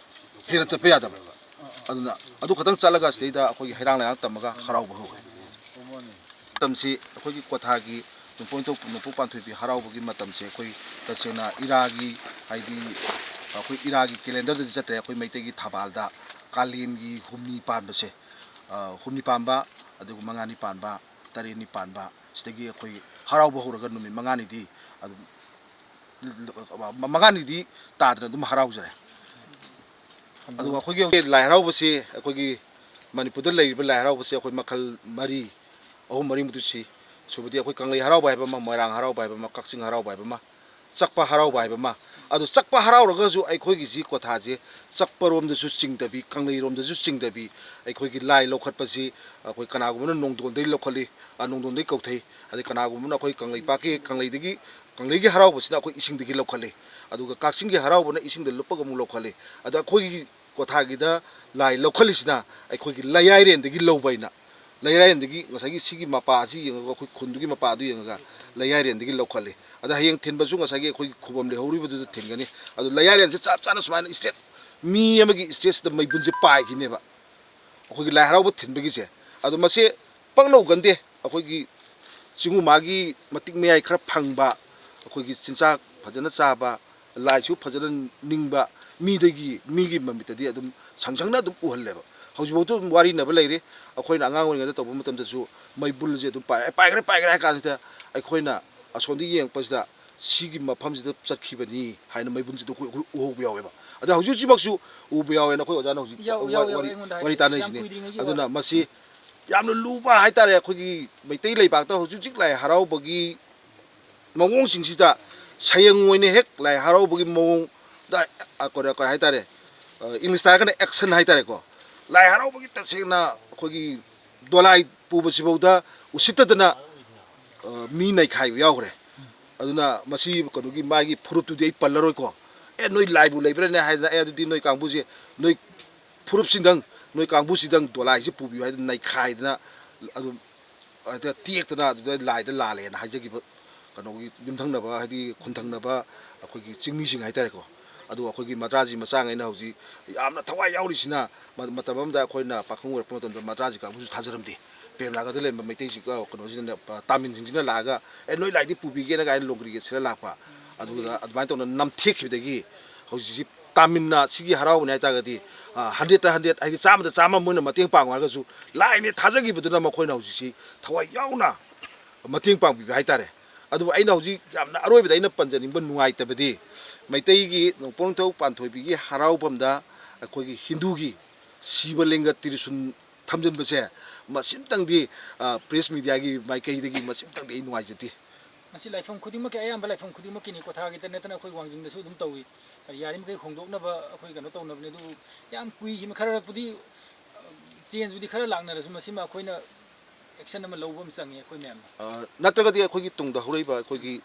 ꯍꯦꯟꯅ ꯆꯠꯄ ꯌꯥꯗꯕ꯫ ꯑꯗꯨꯅ ꯑꯗꯨ ꯈꯛꯇꯪ ꯆꯠꯂꯒ ꯁꯤꯗꯩꯗ ꯑꯩꯈꯣꯏꯒꯤ ꯍꯩꯔꯥꯡ ꯂꯩꯔꯥꯡ ꯇꯝꯃꯒ ꯍꯔꯥꯎꯕ ꯍꯧꯋꯤ꯫ ꯃꯇꯝꯁꯤ ꯑꯩꯈꯣꯏꯒꯤ ꯀ꯭ꯋꯥꯊꯥꯒꯤ ꯅꯣꯡꯄꯣꯛ ꯅꯤꯡꯊꯧ ꯅꯣꯡꯄꯣꯛ ꯄꯥꯟꯊꯣꯏꯕꯤ ꯍꯔꯥꯎꯕꯒꯤ ꯃꯇꯝꯁꯦ ꯑꯩꯈꯣꯏ ꯇꯁꯦꯡꯅ ꯏꯔꯥꯒꯤ, ꯍꯥꯏꯗꯤ ꯑꯩꯈꯣꯏ ꯏꯔꯥꯒꯤ ꯀꯦꯂꯦꯟꯗꯔꯗꯗꯤ ꯆꯠꯇ꯭ꯔꯦ꯫ ꯑꯩꯈꯣꯏ ꯃꯩꯇꯩꯒꯤ ꯊꯕꯥꯜꯗ ꯀꯥꯂꯦꯟꯒꯤ ꯍꯨꯝꯅꯤ ꯄꯥꯟꯕꯁꯦ, ꯑ, ꯍꯨꯝꯅꯤ ꯄꯥꯟꯕ, ꯑꯗꯨꯒ ꯃꯉꯥꯅꯤ ꯄꯥꯟꯕ, ꯇꯔꯦꯠꯅꯤ ꯄꯥꯟꯕ, ꯁꯤꯗꯒꯤ ꯑꯩꯈꯣꯏ ꯍꯔꯥꯎꯕ ꯍꯧꯔꯒ ꯅꯨꯃꯤꯠ ꯃꯉꯥꯅꯤꯗꯤ ꯑꯗꯨꯝ, ꯃꯉꯥꯅꯤꯗꯤ ꯇꯥꯗꯅ ꯑꯗꯨꯝ ꯍꯔꯥꯎꯖꯔꯦ꯫ ꯑꯗꯨꯒ ꯑꯩꯈꯣꯏꯒꯤ ꯍꯧꯖꯤꯛ ꯂꯥꯏ ꯍꯔꯥꯎꯕꯁꯤ, ꯑꯩꯈꯣꯏꯒꯤ ꯃꯅꯤꯄꯨꯔꯗ ꯂꯩꯔꯤꯕ ꯂꯥꯏ ꯍꯔꯥꯎꯕꯁꯤ ꯑꯩꯈꯣꯏ ꯃꯈꯜ ꯃꯔꯤ, ꯑꯍꯨꯝ ꯃꯔꯤꯃꯨꯛꯇꯤ ꯁꯤ꯫ ꯁꯨꯕꯗꯤ ꯑꯩꯈꯣꯏ ꯀꯪꯂꯩ ꯍꯔꯥꯎꯕ ꯍꯥꯏꯕ ꯑꯃ, ꯃꯣꯏꯔꯥꯡ ꯍꯔꯥꯎꯕ ꯍꯥꯏꯕ ꯑꯃ, ꯀꯛꯆꯤꯡ ꯍꯔꯥꯎꯕ ꯍꯥꯏꯕ ꯑꯃ, ꯆꯛꯄ ꯍꯔꯥꯎꯕ ꯍꯥꯏꯕ ꯑꯃ꯫ ꯑꯗꯨ ꯆꯛꯄ ꯍꯔꯥꯎꯔꯒꯁꯨ ꯑꯩꯈꯣꯏꯒꯤꯁꯤ ꯀ꯭ꯋꯥꯊꯥꯁꯦ ꯆꯛꯄꯔꯣꯝꯗꯁꯨ ꯆꯤꯡꯗꯕꯤ, ꯀꯪꯂꯩꯔꯣꯝꯗꯁꯨ ꯆꯤꯡꯗꯕꯤ, ꯑꯩꯈꯣꯏꯒꯤ ꯂꯥꯏ ꯂꯧꯈꯠꯄꯁꯤ ꯑꯩꯈꯣꯏ ꯀꯅꯥꯒꯨꯝꯕꯅ ꯅꯣꯡꯗꯣꯟꯗꯒꯤ ꯂꯧꯈꯠꯂꯤ, ꯑ, ꯅꯣꯡꯗꯣꯟꯗꯒꯤ ꯀꯧꯊꯩ꯫ ꯑꯗꯩ ꯀꯅꯥꯒꯨꯝꯕꯅ ꯑꯩꯈꯣꯏ ꯀꯪꯂꯩꯄꯥꯛꯀꯤ, ꯀꯪꯂꯩꯗꯒꯤ, ꯀꯪꯂꯩꯒꯤ ꯍꯔꯥꯎꯕꯁꯤꯅ ꯑꯩꯈꯣꯏ ꯏꯁꯤꯡꯗꯒꯤ ꯂꯧꯈꯠꯂꯤ꯫ ꯑꯗꯨꯒ ꯀꯛꯆꯤꯡꯒꯤ ꯍꯔꯥꯎꯕꯅ ꯏꯁꯤꯡꯗ ꯂꯨꯞꯄꯒ ꯑꯃꯨꯛ ꯂꯧꯈꯠꯂꯤ꯫ ꯑꯗ ꯑꯩꯈꯣꯏꯒꯤ ꯀ꯭ꯋꯥꯊꯥꯒꯤꯗ ꯂꯥꯏ ꯂꯧꯈꯠꯂꯤꯁꯤꯅ ꯑꯩꯈꯣꯏꯒꯤ ꯂꯩꯌꯥꯏꯔꯦꯟꯗꯒꯤ ꯂꯧꯕ ꯍꯥꯏꯅ, ꯂꯩꯌꯥꯏꯔꯦꯟꯗꯒꯤ ꯉꯁꯥꯏꯒꯤ ꯁꯤꯒꯤ ꯃꯄꯥ ꯑꯁꯤ ꯌꯦꯡꯉꯒ, ꯑꯩꯈꯣꯏ ꯈꯨꯟꯗꯨꯒꯤ ꯃꯄꯥ ꯑꯗꯨ ꯌꯦꯡꯉꯒ ꯂꯩꯌꯥꯏꯔꯦꯟꯗꯒꯤ ꯂꯧꯈꯠꯂꯤ꯫ ꯑꯗ ꯍꯌꯦꯡ ꯊꯤꯟꯕꯁꯨ ꯉꯁꯥꯏꯒꯤ ꯑꯩꯈꯣꯏꯒꯤ ꯈꯨꯕꯝ ꯂꯩꯍꯧꯔꯤꯕꯗꯨꯗ ꯊꯤꯟꯒꯅꯤ꯫ ꯑꯗꯨ ꯂꯩꯌꯥꯏꯔꯦꯟꯁꯦ ꯆꯞ ꯆꯥꯅ ꯁꯨꯃꯥꯏꯅ ꯏꯁꯇ꯭ꯔꯦꯠ ꯃꯤ ꯑꯃꯒꯤ ꯏꯁꯇ꯭ꯔꯦꯠꯁꯤꯗ ꯃꯩꯕꯨꯟꯁꯦ ꯄꯥꯏꯈꯤꯅꯦꯕ, ꯑꯩꯈꯣꯏꯒꯤ ꯂꯥꯏ ꯍꯔꯥꯎꯕ ꯊꯤꯟꯕꯒꯤꯁꯦ꯫ ꯑꯗꯣ ꯃꯁꯤ ꯄꯪꯅꯧꯒꯟꯗꯦ꯫ ꯑꯩꯈꯣꯏꯒꯤ ꯆꯤꯡꯉꯨ ꯃꯥꯒꯤ ꯃꯇꯤꯛ ꯃꯌꯥꯏ ꯈꯔ ꯐꯪꯕ, ꯑꯩꯈꯣꯏꯒꯤ ꯆꯤꯟꯖꯥꯛ ꯐꯖꯅ ꯆꯥꯕ, ꯂꯥꯏꯁꯨ ꯐꯖꯅ ꯅꯤꯡꯕ ꯃꯤꯗꯒꯤ, ꯃꯤꯒꯤ ꯃꯃꯤꯠꯇꯗꯤ ꯑꯗꯨꯝ ꯁꯪ ꯁꯪꯅ ꯑꯗꯨꯝ ꯎꯍꯜꯂꯦꯕ꯫ ꯍꯧꯖꯤꯛꯐꯥꯎꯗ ꯑꯗꯨꯝ ꯋꯥꯔꯤꯅꯕ ꯂꯩꯔꯤ꯫ ꯑꯩꯈꯣꯏꯅ ꯑꯉꯥꯡ ꯑꯣꯏꯔꯤꯉꯩꯗ ꯇꯧꯕ ꯃꯇꯝꯗꯁꯨ ꯃꯩꯕꯨꯜꯁꯦ ꯑꯗꯨꯝ ꯄꯥꯏ-, "ꯑꯦ, ꯄꯥꯏꯈ꯭ꯔꯦ, ꯄꯥꯏꯈ꯭ꯔꯦ" ꯍꯥꯏ ꯀꯥꯟꯁꯤꯗ ꯑꯩꯈꯣꯏꯅ ꯑꯁꯣꯝꯗ ꯌꯦꯡꯉꯛꯄꯁꯤꯗ ꯁꯤꯒꯤ ꯃꯐꯝꯁꯤꯗ ꯆꯠꯈꯤꯕꯅꯤ ꯍꯥꯏꯅ ꯃꯩꯕꯨꯜꯁꯤꯗ ꯑꯩꯈꯣꯏ, ꯑꯩꯈꯣꯏ ꯎꯍꯧꯕ ꯌꯥꯎꯋꯦꯕ꯫ ꯑꯗ ꯍꯧꯖꯤꯛ ꯍꯧꯖꯤꯛꯃꯛꯁꯨ ꯎꯕ ꯌꯥꯎꯋꯦꯅ ꯑꯩꯈꯣꯏ ꯑꯣꯖꯥꯅ ꯍꯧꯖꯤꯛ ꯌꯥꯎ-, ꯋꯥ-, ꯌꯥꯎ-, ꯌꯥꯎꯋꯦ, ꯋꯥꯔꯤ, ꯑꯩꯉꯣꯟꯗ ꯋꯥꯔꯤ ꯍꯥꯏꯔꯛꯑꯦ꯫ ꯌꯥꯝ ꯇꯥꯟꯅꯔꯤꯁꯤꯅꯤ꯫ ꯀꯨꯏꯗ꯭ꯔꯤꯉꯩꯒꯤ ꯑꯗꯨꯅ ꯋꯥꯔꯤ꯫ ꯃꯁꯤ ꯌꯥꯝꯅ ꯂꯨꯕ ꯍꯥꯏꯇꯥꯔꯦ꯫ ꯑꯩꯈꯣꯏꯒꯤ ꯃꯩꯇꯩ ꯂꯩꯕꯥꯛꯇ ꯍꯧꯖꯤꯛ ꯍꯧꯖꯤꯛ ꯂꯥꯏ ꯍꯔꯥꯎꯕꯒꯤ ꯃꯑꯣꯡꯁꯤꯡꯁꯤꯗ ꯁꯌꯦꯡ ꯑꯣꯏꯅ ꯍꯦꯛ ꯂꯥꯏ ꯍꯔꯥꯎꯕꯒꯤ ꯃꯑꯣꯡꯗ, ꯑ, ꯀꯔꯤ, ꯀꯔꯤ ꯍꯥꯏꯇꯥꯔꯦ, ꯑ, ꯏꯪꯂꯤꯁꯇ ꯍꯥꯏꯔꯒꯅ action ꯍꯥꯏꯇꯥꯔꯦꯀꯣ꯫ ꯂꯥꯏ ꯍꯔꯥꯎꯕꯒꯤ ꯇꯁꯦꯡꯅ ꯑꯩꯈꯣꯏꯒꯤ ꯗꯣꯂꯥꯏ ꯄꯨꯕꯁꯤꯐꯥꯎꯗ ꯎꯁꯤꯠꯇꯗꯅ, ꯑ, ꯃꯤ ꯅꯩꯈꯥꯏꯕ ꯌꯥꯎꯈ꯭ꯔꯦ꯫ ꯑꯗꯨꯅ ꯃꯁꯤ ꯀꯩꯅꯣꯒꯤ ꯃꯥꯒꯤ ꯐꯨꯔꯨꯞꯇꯨꯗꯤ ꯑꯩ ꯄꯜꯂꯔꯣꯏꯀꯣ꯫ "ꯑꯦ, ꯅꯣꯏ ꯂꯥꯏꯕꯨ ꯂꯩꯕ꯭ꯔꯥꯅꯦ?" ꯍꯥꯏꯗꯅ, "ꯑꯦ, ꯑꯗꯨꯗꯤ ꯅꯣꯏ ꯀꯥꯡꯕꯨꯁꯦ, ꯅꯣꯏ ꯐꯨꯔꯨꯞꯁꯤꯗꯪ, ꯅꯣꯏ ꯀꯥꯡꯕꯨꯁꯤꯗꯪ ꯗꯣꯂꯥꯏꯁꯤ ꯄꯨꯕꯤꯌꯨ" ꯍꯥꯏꯗꯅ ꯅꯩꯈꯥꯏꯗꯅ ꯑꯗꯨꯝ ꯍꯦꯛꯇ ꯇꯦꯛꯇꯅ ꯑꯗꯨꯗ ꯂꯥꯏꯗ ꯂꯥꯜꯂꯦꯅ ꯍꯥꯏꯖꯈꯤꯕ ꯀꯩꯅꯣꯒꯤ ꯌꯨꯝꯊꯪꯅꯕ, ꯍꯥꯏꯗꯤ ꯈꯨꯟꯊꯪꯅꯕ ꯑꯩꯈꯣꯏꯒꯤ ꯆꯤꯡꯃꯤꯁꯤꯡ ꯍꯥꯏꯇꯥꯔꯦꯀꯣ꯫ ꯑꯗꯨ ꯑꯩꯈꯣꯏꯒꯤ ꯃꯗ꯭ꯔꯥꯖꯤ ꯃꯆꯥꯉꯩꯅ ꯍꯧꯖꯤꯛ ꯌꯥꯝꯅ ꯊꯋꯥꯏ ꯌꯥꯎꯔꯤꯁꯤꯅ, ꯃ-, ꯃꯇꯝ ꯑꯃꯗ ꯑꯩꯈꯣꯏꯅ ꯄꯥꯈꯪ ꯑꯣꯏꯔꯛꯄ ꯃꯇꯝꯗ ꯃꯗ꯭ꯔꯥꯖꯤ ꯀꯥꯡꯕꯨꯁꯨ ꯊꯥꯖꯔꯝꯗꯦ꯫ ꯄ꯭ꯔꯦꯝꯅꯥꯒꯗ ꯂꯩꯔꯝꯕ ꯃꯩꯇꯩꯁꯤ, ꯑ, ꯀꯩꯅꯣꯁꯤꯅꯅꯦ, ꯑ, ꯇꯥꯃꯤꯜꯁꯤꯡꯁꯤꯅ ꯂꯥꯛꯑꯒ, "ꯑꯦ, ꯅꯣꯏ ꯂꯥꯏꯗꯤ ꯄꯨꯕꯤꯒꯦꯅ" ꯀꯥꯏꯅ ꯂꯣꯡꯒ꯭ꯔꯤꯒ ꯁꯤꯔ ꯂꯥꯛꯄ꯫ ꯑꯗꯨꯗ ꯑꯗꯨꯃꯥꯏꯅ ꯇꯧꯅ ꯅꯝꯊꯦꯛꯈꯤꯕꯗꯒꯤ ꯍꯧꯖꯤꯛꯁꯤ ꯇꯥꯃꯤꯜꯅ ꯁꯤꯒꯤ ꯍꯔꯥꯎꯕꯅꯤ ꯍꯥꯏ ꯇꯥꯔꯒꯗꯤ, ꯑ, ꯍꯟꯗ꯭ꯔꯦꯠꯇ ꯍꯟꯗ꯭ꯔꯦꯠ, ꯍꯥꯏꯗꯤ ꯆꯥꯝꯃꯗ ꯆꯥꯝꯃ ꯃꯣꯏꯅ ꯃꯇꯦꯡ ꯄꯥꯡꯉꯨ ꯍꯥꯏꯔꯒꯁꯨ ꯂꯥꯏꯅꯦ ꯊꯥꯖꯈꯤꯕꯗꯨꯅ ꯃꯈꯣꯏꯅ ꯍꯧꯖꯤꯛꯁꯤ ꯊꯋꯥꯏ ꯌꯥꯎꯅ ꯃꯇꯦꯡ ꯄꯥꯡꯕꯤꯕ ꯍꯥꯏꯇꯥꯔꯦ꯫ ꯑꯗꯨꯕꯨ ꯑꯩꯅ ꯍꯧꯖꯤꯛ ꯌꯥꯝꯅ ꯑꯔꯣꯏꯕꯗ ꯑꯩꯅ ꯄꯟꯖꯅꯤꯡꯕ ꯅꯨꯡꯉꯥꯏꯇꯕꯗꯤ, ꯃꯩꯇꯩꯒꯤ ꯅꯣꯡꯄꯣꯛ ꯅꯤꯡꯊꯧ ꯄꯥꯟꯊꯣꯏꯕꯤꯒꯤ ꯍꯔꯥꯎꯐꯝꯗ ꯑꯩꯈꯣꯏꯒꯤ ꯍꯤꯟꯗꯨꯒꯤ ꯁꯤꯕ ꯂꯤꯡꯒ ꯇ꯭ꯔꯤꯁꯨꯟ ꯊꯝꯖꯤꯟꯕꯁꯦ, ꯃꯁꯤꯝꯇꯪꯗꯤ, ꯑ, press mediaꯒꯤ ꯃꯥꯏꯀꯩꯗꯒꯤ ꯃꯁꯤꯝꯇꯪꯗꯤ ꯑꯩ ꯅꯨꯡꯉꯥꯏꯖꯗꯦ꯫ ꯃꯁꯤ ꯂꯥꯏꯐꯝ ꯈꯨꯗꯤꯡꯃꯛꯀꯤ, ꯑꯌꯥꯝꯕ ꯂꯥꯏꯐꯝ ꯈꯨꯗꯤꯡꯃꯛꯀꯤꯅꯤ, ꯀ꯭ꯋꯥꯊꯥꯒꯤꯇ ꯅꯠꯇꯅ ꯑꯩꯈꯣꯏ ꯋꯥꯡꯖꯤꯡꯗꯁꯨ ꯑꯗꯨꯝ ꯇꯧꯏ꯫ ꯌꯥꯔꯤꯃꯈꯩ ꯍꯣꯡꯗꯣꯛꯅꯕ ꯑꯩꯈꯣꯏ ꯀꯩꯅꯣ ꯇꯧꯅꯕꯅꯤ꯫ ꯑꯗꯨꯕꯨ ꯌꯥꯝ ꯀꯨꯏꯈꯤꯕ ꯈꯔ ꯂꯩꯔꯛꯄꯗꯤ, changeꯕꯨꯗꯤ ꯈꯔ ꯂꯥꯛꯅꯔꯁꯨ, ꯃꯁꯤꯃ ꯑꯩꯈꯣꯏꯅ action ꯑꯃ ꯂꯧꯕ ꯑꯃ ꯆꯪꯉꯤ ꯑꯩꯈꯣꯏ ꯃꯌꯥꯝꯅ꯫ ꯑ, ꯅꯠꯇ꯭ꯔꯒꯗꯤ ꯑꯩꯈꯣꯏꯒꯤ ꯇꯨꯡꯗ ꯍꯧꯔꯛꯏꯕ ꯑꯩꯈꯣꯏꯒꯤ,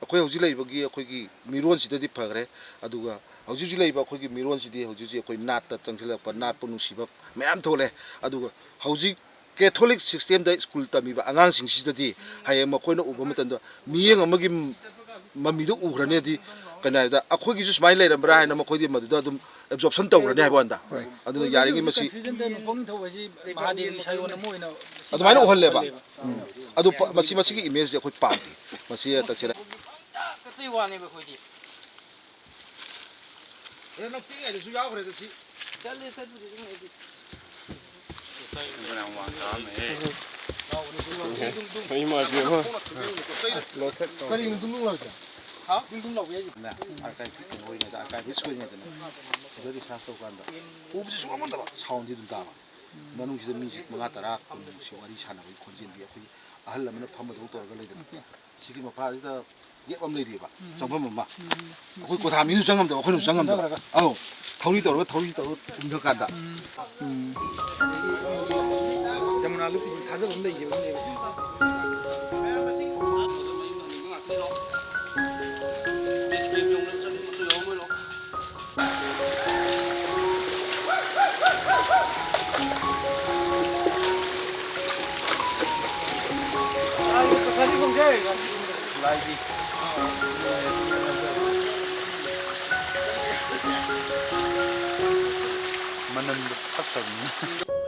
ꯑꯩꯈꯣꯏ ꯍꯧꯖꯤꯛ ꯂꯩꯔꯤꯕꯒꯤ ꯑꯩꯈꯣꯏꯒꯤ ꯃꯤꯔꯣꯟꯁꯤꯗꯗꯤ ꯐꯈ꯭ꯔꯦ, ꯑꯗꯨꯒ ꯍꯧꯖꯤꯛ ꯍꯧꯖꯤꯛ ꯂꯩꯔꯤꯕ ꯑꯩꯈꯣꯏꯒꯤ ꯃꯤꯔꯣꯟꯁꯤꯗꯤ ꯍꯧꯖꯤꯛ ꯍꯧꯖꯤꯛ ꯑꯩꯈꯣꯏ ꯅꯥꯠꯇ ꯆꯪꯁꯤꯜꯂꯛꯄ, ꯅꯥꯠꯄꯨ ꯅꯨꯡꯁꯤꯕ ꯃꯌꯥꯝ ꯊꯣꯛꯂꯛꯑꯦ꯫ ꯑꯗꯨꯒ ꯍꯧꯖꯤꯛ Catholic systemꯗ school ꯇꯝꯃꯤꯕ ꯑꯉꯥꯡꯁꯤꯡꯁꯤꯗꯗꯤ ꯍꯌꯦꯡ ꯃꯈꯣꯏꯅ ꯎꯕ ꯃꯇꯝꯗ ꯃꯤꯠꯌꯦꯡ ꯑꯃꯒꯤ ꯃꯃꯤꯗꯣ ꯎꯈ꯭ꯔꯅꯤꯗꯤ, ꯀꯩꯅꯣ ꯍꯥꯏꯕꯗ ꯑꯩꯈꯣꯏꯒꯤꯁꯨ ꯁꯨꯃꯥꯏꯅ ꯂꯩꯔꯝꯕ꯭ꯔꯥ ꯍꯥꯏꯅ ꯃꯈꯣꯏꯗꯤ ꯃꯗꯨꯗ ꯑꯗꯨꯝ ꯑꯦꯕꯖꯣꯔꯞꯁꯟ ꯇꯧꯈ꯭ꯔꯅꯤ ꯍꯥꯏꯕ ꯋꯥꯅꯤꯗ꯫ ꯍꯣꯏ꯫ ꯑꯗꯨꯅ ꯌꯥꯔꯤꯉꯩ ꯃꯁꯤ ꯀꯟꯐ꯭ꯌꯨꯖꯟꯗ ꯅꯣꯡꯄꯣꯛ ꯅꯤꯡꯊꯧ ꯍꯥꯏꯁꯤ ꯃꯍꯥꯗꯦꯕꯒꯤ ꯁꯥꯏꯑꯣꯟ ꯑꯃ ꯑꯣꯏꯅ ꯑꯗꯨꯃꯥꯏꯅ ꯎꯍꯜꯂꯦꯕ꯫ ꯎꯝ꯫ ꯑꯗꯨ ꯄ-, ꯃꯁꯤ, ꯃꯁꯤꯒꯤ ꯏꯃꯦꯖꯁꯦ ꯑꯩꯈꯣꯏ ꯄꯥꯝꯗꯦ꯫ ꯃꯁꯤ ꯇꯁꯦꯡꯅ ꯀꯠꯄꯩ ꯋꯥꯅꯦꯕ ꯑꯩꯈꯣꯏꯗꯤ꯫ ꯑꯦ, ꯅꯪ ꯄꯤꯛꯏꯉꯩꯗꯁꯨ ꯌꯥꯎꯈ꯭ꯔꯦꯗ ꯁꯤ꯫ ꯆꯠꯂꯦ, ꯆꯠꯄꯨꯗꯤ ꯑꯗꯨꯝ ꯍꯥꯏꯗꯤ꯫ ꯐꯅꯌꯥꯝ ꯋꯥꯡ ꯀꯥꯔꯝꯃꯦꯍꯦ꯫ ꯏꯃꯥꯏ ꯄꯦꯝꯃ꯫ ꯀꯔꯤꯅꯣ ꯗꯨꯡ ꯗꯨꯡ ꯂꯥꯎꯔꯤꯁꯦ? ꯍꯥ? ꯗꯨꯡ ꯗꯨꯡ ꯂꯥꯎꯕ ꯍꯥꯏꯁꯦ? ꯑꯥꯔꯀꯥꯏꯚ ꯀꯩꯅꯣ ꯑꯣꯏꯔꯤꯉꯩꯗ, ꯑꯥꯔꯀꯥꯏꯚꯤꯁ ꯑꯣꯏꯔꯤꯉꯩꯗꯅꯦ, ꯁꯤꯗ ꯔꯤꯁꯥꯔꯁ ꯇꯧꯀꯥꯟꯗ ꯎꯕꯗꯤ ꯁꯨꯡꯉꯝ ꯉꯝꯗꯕ, ꯁꯥꯎꯟꯗꯤ ꯑꯗꯨꯝ ꯇꯥꯕ꯫ ꯃꯅꯨꯡꯁꯤꯗ ꯃꯤꯁꯤ ꯃꯉꯥ ꯇꯔꯥ ꯀꯨꯟꯃꯨꯛꯁꯤ ꯋꯥꯔꯤ ꯁꯥꯟꯅꯕꯒꯤ ꯈꯣꯟꯖꯦꯜꯗꯤ ꯑꯩꯈꯣꯏ ꯑꯍꯜ ꯑꯃꯅ ꯐꯝꯕꯗꯧ ꯇꯧꯔꯒ ꯂꯩꯗꯅ꯫ ꯁꯤꯒꯤ ꯃꯄꯥꯁꯤꯗ ꯒꯦꯞ ꯑꯃ ꯂꯩꯔꯤꯑꯕ, ꯎꯝ꯫ ꯆꯪꯐꯝ ꯑꯃ꯫ ꯎꯝ꯫ ꯑꯩꯈꯣꯏ ꯀꯣꯊꯥ ꯃꯤꯅ ꯆꯪꯉꯝꯗꯕ, ꯑꯩꯈꯣꯏꯅ ꯆꯪꯉꯝꯗꯕ꯫ ꯆꯪꯉꯝꯗꯕ꯫ ꯑꯧ, ꯊꯧꯔꯤ ꯇꯧꯔꯒ, ꯊꯧꯔꯤ ꯇꯧꯔꯒ ꯀꯨꯝꯊ ꯀꯥꯟꯗ꯫ ꯎꯝ꯫ ꯖꯃꯨꯅꯥꯗꯨ ꯊꯥꯖꯕ ꯑꯃ ꯂꯩꯈꯤꯕꯅꯦꯕ꯫ ꯂꯥꯏꯒꯤ ꯃꯅꯝꯗꯣ ꯐꯠꯇꯕꯅꯤꯅ꯫